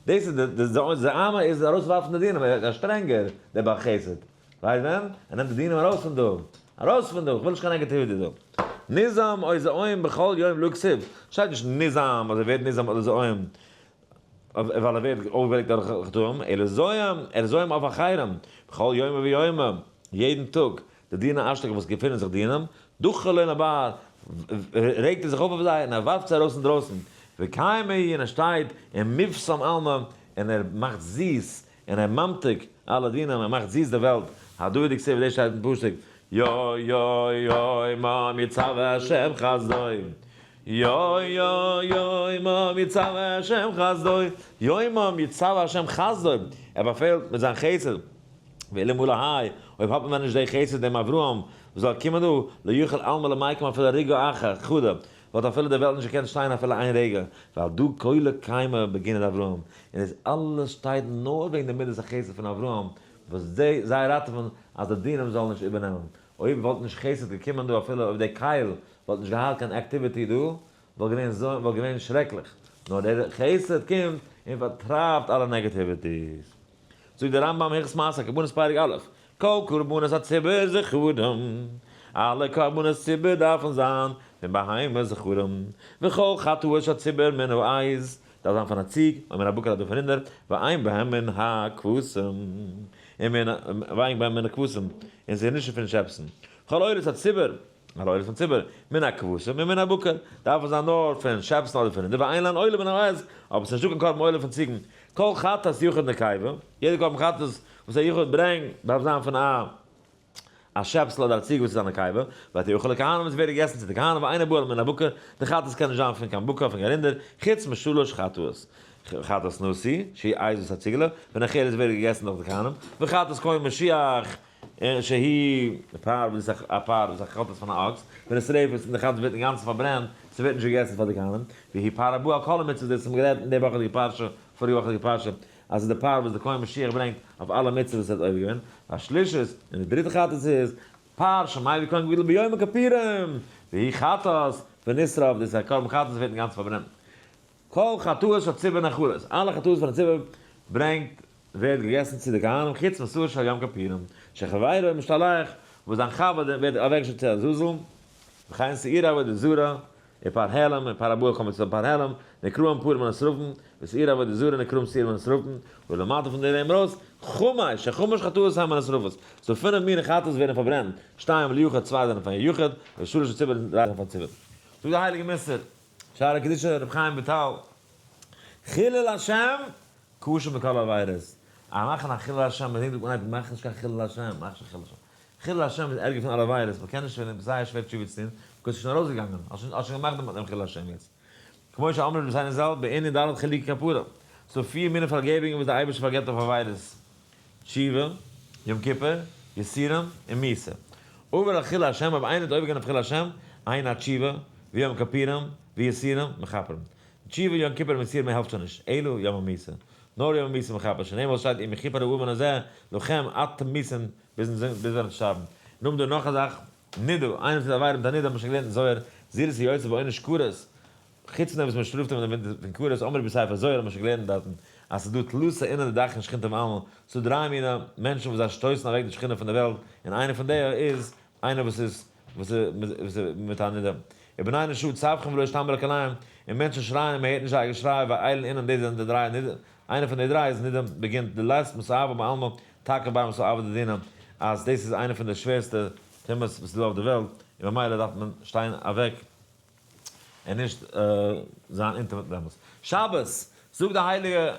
דאס איז די זעאמע איז ארויסווארפן די דינים, ער איז א שטרענגער דער בעל חסד, ווייסט ווען? ער נעמט די דינים ארויס פון דא, ארויס פון דא, איך וויל נישט קיין negativity דא. נזעם או זועם בכל יום לא כתיב, שטייט נישט נזעם אז ער ווערט נזעם אדער זועם, ווייל ער ווערט אויפגערעגט דורך חטאים, אלא זועם, ער איז זועם אויף אחרים, בכל יומא ויומא, יעדן טאג, די דיני אשתקד וואס געפינען זיך דינים, דחי לון לבר, רעגט ער זיך אויף אויף זיי און ער ווארפט זיי ארויס אינדרויסן, וקיימא הוא און ער שטייט און מבסם עלמא, און ער מאכט זיס און ער ממתיק אלע דינים, ער מאכט זיס די וועלט, הדא הוא דכתיב דאס שטייט אין פסוק, יו יו יומם יצוה השם חסדו, יו יו יומם יצוה השם חסדו, יומם יצוה השם חסדו, ער באפעלט מיט זיין חסד, ואלמלא האי, אויב האט מען ווען נישט די חסד דעם אברהם וואס זאל קומען דא, לא יכיל עלמא למייקם אפילו רגעא אחת חדא, וואלט אפילו די וועלט נישט געקענט שטיין אפילו איין רגע, ועל דא כולא קיימא בגין דאברהם, און דאס אלעס שטייט נאר וועגן די מידת החסד פון אברהם, וואס זיי זיי ראטעווען אז די דינים זאלן נישט איבערנעמען, אויב וואלט נישט חסד געקומען דא אפילו אויב דער קל וואלט נישט געהאט קיין activity דא, וואלט געווען וואלט געווען שרעקליך, נאר דער חסד קומט און פארטרייבט אלע negativities. זאגט דער רמב ם הלכות מעשה קרבנות פרק א', כל קרבנות הציבור זכרים, אלע קרבנות ציבור דארפן זיין פון בהמה זכרים, וכל חטאות הציבור מן העז, דארף זיין פון א ציג, או מן הבקר אדער פון רינדער, ואין בהם מן הכבשים, און ואין בהם מן הכבשים, און ס'איז נישט פון שעפסן. כל עולות הציבור, אלע עולות פון ציבור, מן הכבשים ומן הבקר, דארפן זיין נאר פון שעפסן אדער פון רינדער, ואין להן עולה מן העז, אבער ס'איז נישטא קיין קרבן עולה פון ציגן. כל חטאת יחיד נקבה, יעדע קרבן חטאת וואס א יחיד ברענגט דארף זיין פון א א שעפסל אדער א ציג וואס איז א נקבה, ותאכל לכהנים און עס ווערט געגעסן צו די כהנים ואינה באה מן הבקר, די חטאת קען נישט זיין פון קיין בקר פון קיין רינדער, חוץ משלש חטאות, חטאת נשיא, שהיא עז וואס א ציגעלע, ונאכלת ווערט געגעסן דורך די כהנים, וחטאת כהן משיח, שהיא פר וואס איז א פר וואס איז א חטאת פון א אקס, ונשרפת און די חטאת ווערט אינגאנצן פארברענט, ס'ווערט נישט געגעסן פאר די כהנים, והיא פר הבא על כל המצוות דאס האבן מיר גערעדט אין די וואכעדיגע פרשה, פאריגע וואכעדיגע פרשה, אז ס'איז די פר וואס די כהן משיח ברענגט אויף אלע מצוות וואס ער האט עובר געווען, והשלישית, און די דריטע חטאת איז, פר שמביא כהן גדול ביום הכפורים, והיא חטאת, ונשרף, דאס איז א קרבן חטאת וואס ווערט אינגאנצן פארברענט. כל חטאות של ציבור נאכלות, אלע חטאות פון די ציבור ברענגט ווערט געגעסן צו די כהנים חוץ משעיר של יום כיפורים שחבירו משתלח וואס זיין חבר ווערט אוועקגעשיקט צו עזאזל, וכן שעיר עבודה זרה ופר העלם ופר הבאה קומט צו פר העלם, נקראים פרים הנשרפים, ושעיר עבודה זרה נקראים שעירים הנשרפים, ולמטה פון דעם ארויס, חמש, שחמש חטאות הן הנשרפות, ס'דא פינף מיני חטאות ווערן פארברענט, שתיים ליחיד צוויי זענען פאר יחיד, ושלש לציבור און דריי זענען פאר ציבור. זאגט די הייליגע מוסר, שערי קדושה רבי חיים וויטאל, חילול השם קשה מכל עבירות, א מאכן א חילול השם, מען זעט אנהייב מאך נישט קיין חילול השם, מאך נישט קיין חילול השם, חילול השם איז ערגער פון אלע עבירות, מען קען נישט ווען זייער שווער תשובה צו טון, because ס'איז שוין ארויסגעגאנגען, האסט שוין האסט שוין געמאכט דעם חילול השם יעצט. כמו שאמרו רבותינו ז"ל בענין ד' חילוקי כפרה, ס'דא פיר מיני פארגעבונגען וואס דער אייבערשטער פארגעבט אויף עבירות, תשובה, יום כיפור, יסורים, און מיתה. עובר על חילול השם, אויב איינער האט עובר געווען אויף חילול השם, אין התשובה, ויום כיפורים, ויסורים, מכפרים. תשובה, יום כיפור און יסורים העלפט שוין נישט, אלא יום המיתה. נאר יום המיתה מכפר, שנאמר וואס שטייט אם יכופר העוון הזה לכם עד תמותון ביזן ביז ווען שטארבן. נאכדעם דא נאך א זאך, נידה, איינער פון די עבירה מיט א נידה האט מען שוין געלערנט אין זוהר, זהירות היוצא בעונש כרת, חוץ פון דעם וואס מען שטראפט אים מיט דעם פון כרת, אמרו בספר זוהר האט מען שוין געלערנט דארטן אז ס'איז דא תלתא אינון דדחין שכינתא בעלמא, ס'איז דא דריי מיני מענטשן וואס זיי שטויסן אוועק די שכינה פון די וועלט, און איינער פון די איז איינער וואס איז וואס איז מיט א נידה. ובני נשא צווחין ולא אשתמע לקליהם, און מענטשן שרייען און מען הערט נישט זייער געשריי, ואלין אינון די זענען די דריי נידה, איינער פון די דריי איז נידה בגין דלית מסאבא בעלמא תקיף בי מסאבא דדינא, אז דאס איז איינע פון די שווערסטע טומאות וואס איז דא אויף די וועלט, און ממילא דארף מען שטיין אוועק און נישט זיין אונטער מיט דעמאלטס. שבת, זאגט די הייליגע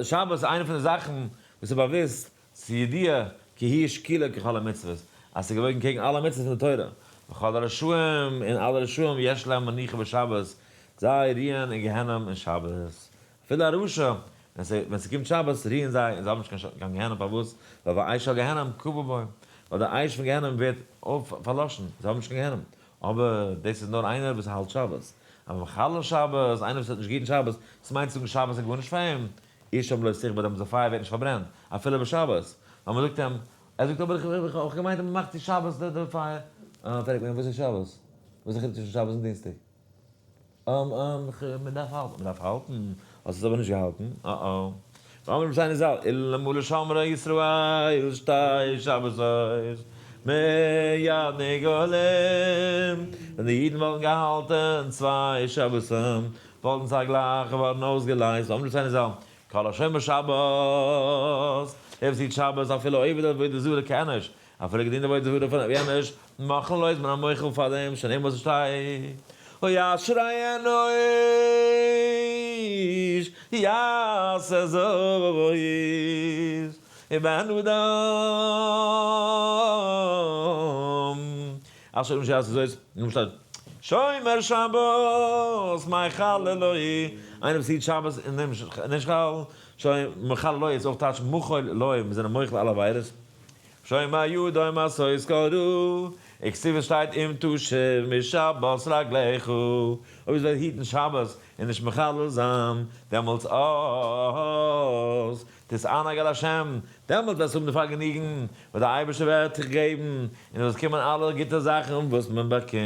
שבת איז איינע פון די זאכן וואס איז באוואוסט, ס'איז ידוע כי היא שקולה ככל המצוות, אז ס'איז געוואויגן קעגן אלע מצוות פון די תורה, וכל הרשעים און אלע רשעים יש להם מנוחה בשבת, זיי רוען אין גיהנום אין שבת, אפילו א רשע, ווען ס'קומט שבת רוען זיי און זיי האבן נישט קיין גיהנום, פארוואס? ווייל ואש של גיהנום כבה בו, ווייל די אש פון גיהנום ווערט אויף פארלאשן, זיי האבן נישט קיין גיהנום, אבער דאס איז נאר איינער וואס האלט שבת, אבער מחלל שבת, איינער וואס האט נישט געהיטן שבת, דאס מיינט צו זאגן שבת איז גארנישט פאר אים, אשם לא תכבה דעמאלטס די פייער ווערט נישט פארברענט, אפילו בשבת, ווייל מען זאגט אים, ער זאגט אבער איך האב געמיינט אז מען מאכט צו שבת די פייער, פרעגט מען אים וואס איז שבת? וואס איז די חילוק צווישן שבת און דינסטאג? מען דארף האלטן, מען דארף האלטן, האסט עס אבער נישט געהאלטן, אה אה. ואמרו רבותינו ז"ל, אלמלא שמרו ישראל שתי שבתות מיד נגאלים, ווען די אידן וואלטן געהאלטן צוויי שבתים, וואלטן זיי גלייך געווארן אויסגעלייזט, ואמרו רבותינו ז"ל, כל השומר שבת, דער וואס היט שבת אפילו עובד עבודה זרה כאנוש, אפילו געדינט עבודה זרה פון ווי אנוש, מוחלין לו איז מען א מוחל פאר דעם שנאמר וואס שטייט, אשרי אנוש יעשה זאת ובן אדם אשר אנוש יעשה זאת, נאכדעם שטייט שומר שבת מחללו, איינער וואס היט שבת און נישט חל, שוין מחללו איז אויך טייטש מחול לו, מיר זענען מוחל אלע עבירות. שומע ידו מסויס קוראו, וכתיב עס שטייט אם תשב משבת רגליך, אויב עס וועט היטן שבת און נישט מחלל זיין, דעמאלטס אז תתענג על השם, דעמאלטס וועסטו האבן די פארגעניגן וואס דער אייבערשטער וועט דיך געבן, און עס וועט קומען אלע גוטע זאכן וואס מען באקומט.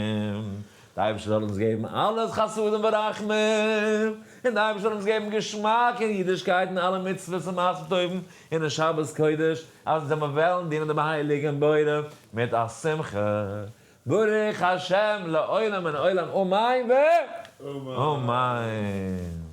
דער אייבערשטער זאל אונז געבן אלעס חסדים ורחמים, און דער אייבערשטער זאל אונז געבן געשמאק אין אידישקייט און אלע מצוות און מעשים טובים און אין שבת קודש, אז אונז זאל מיר וועלן דינען דעם הייליגן בורא מיט א שמחה, ברוך השם לעולם און עולם אמן ואמן.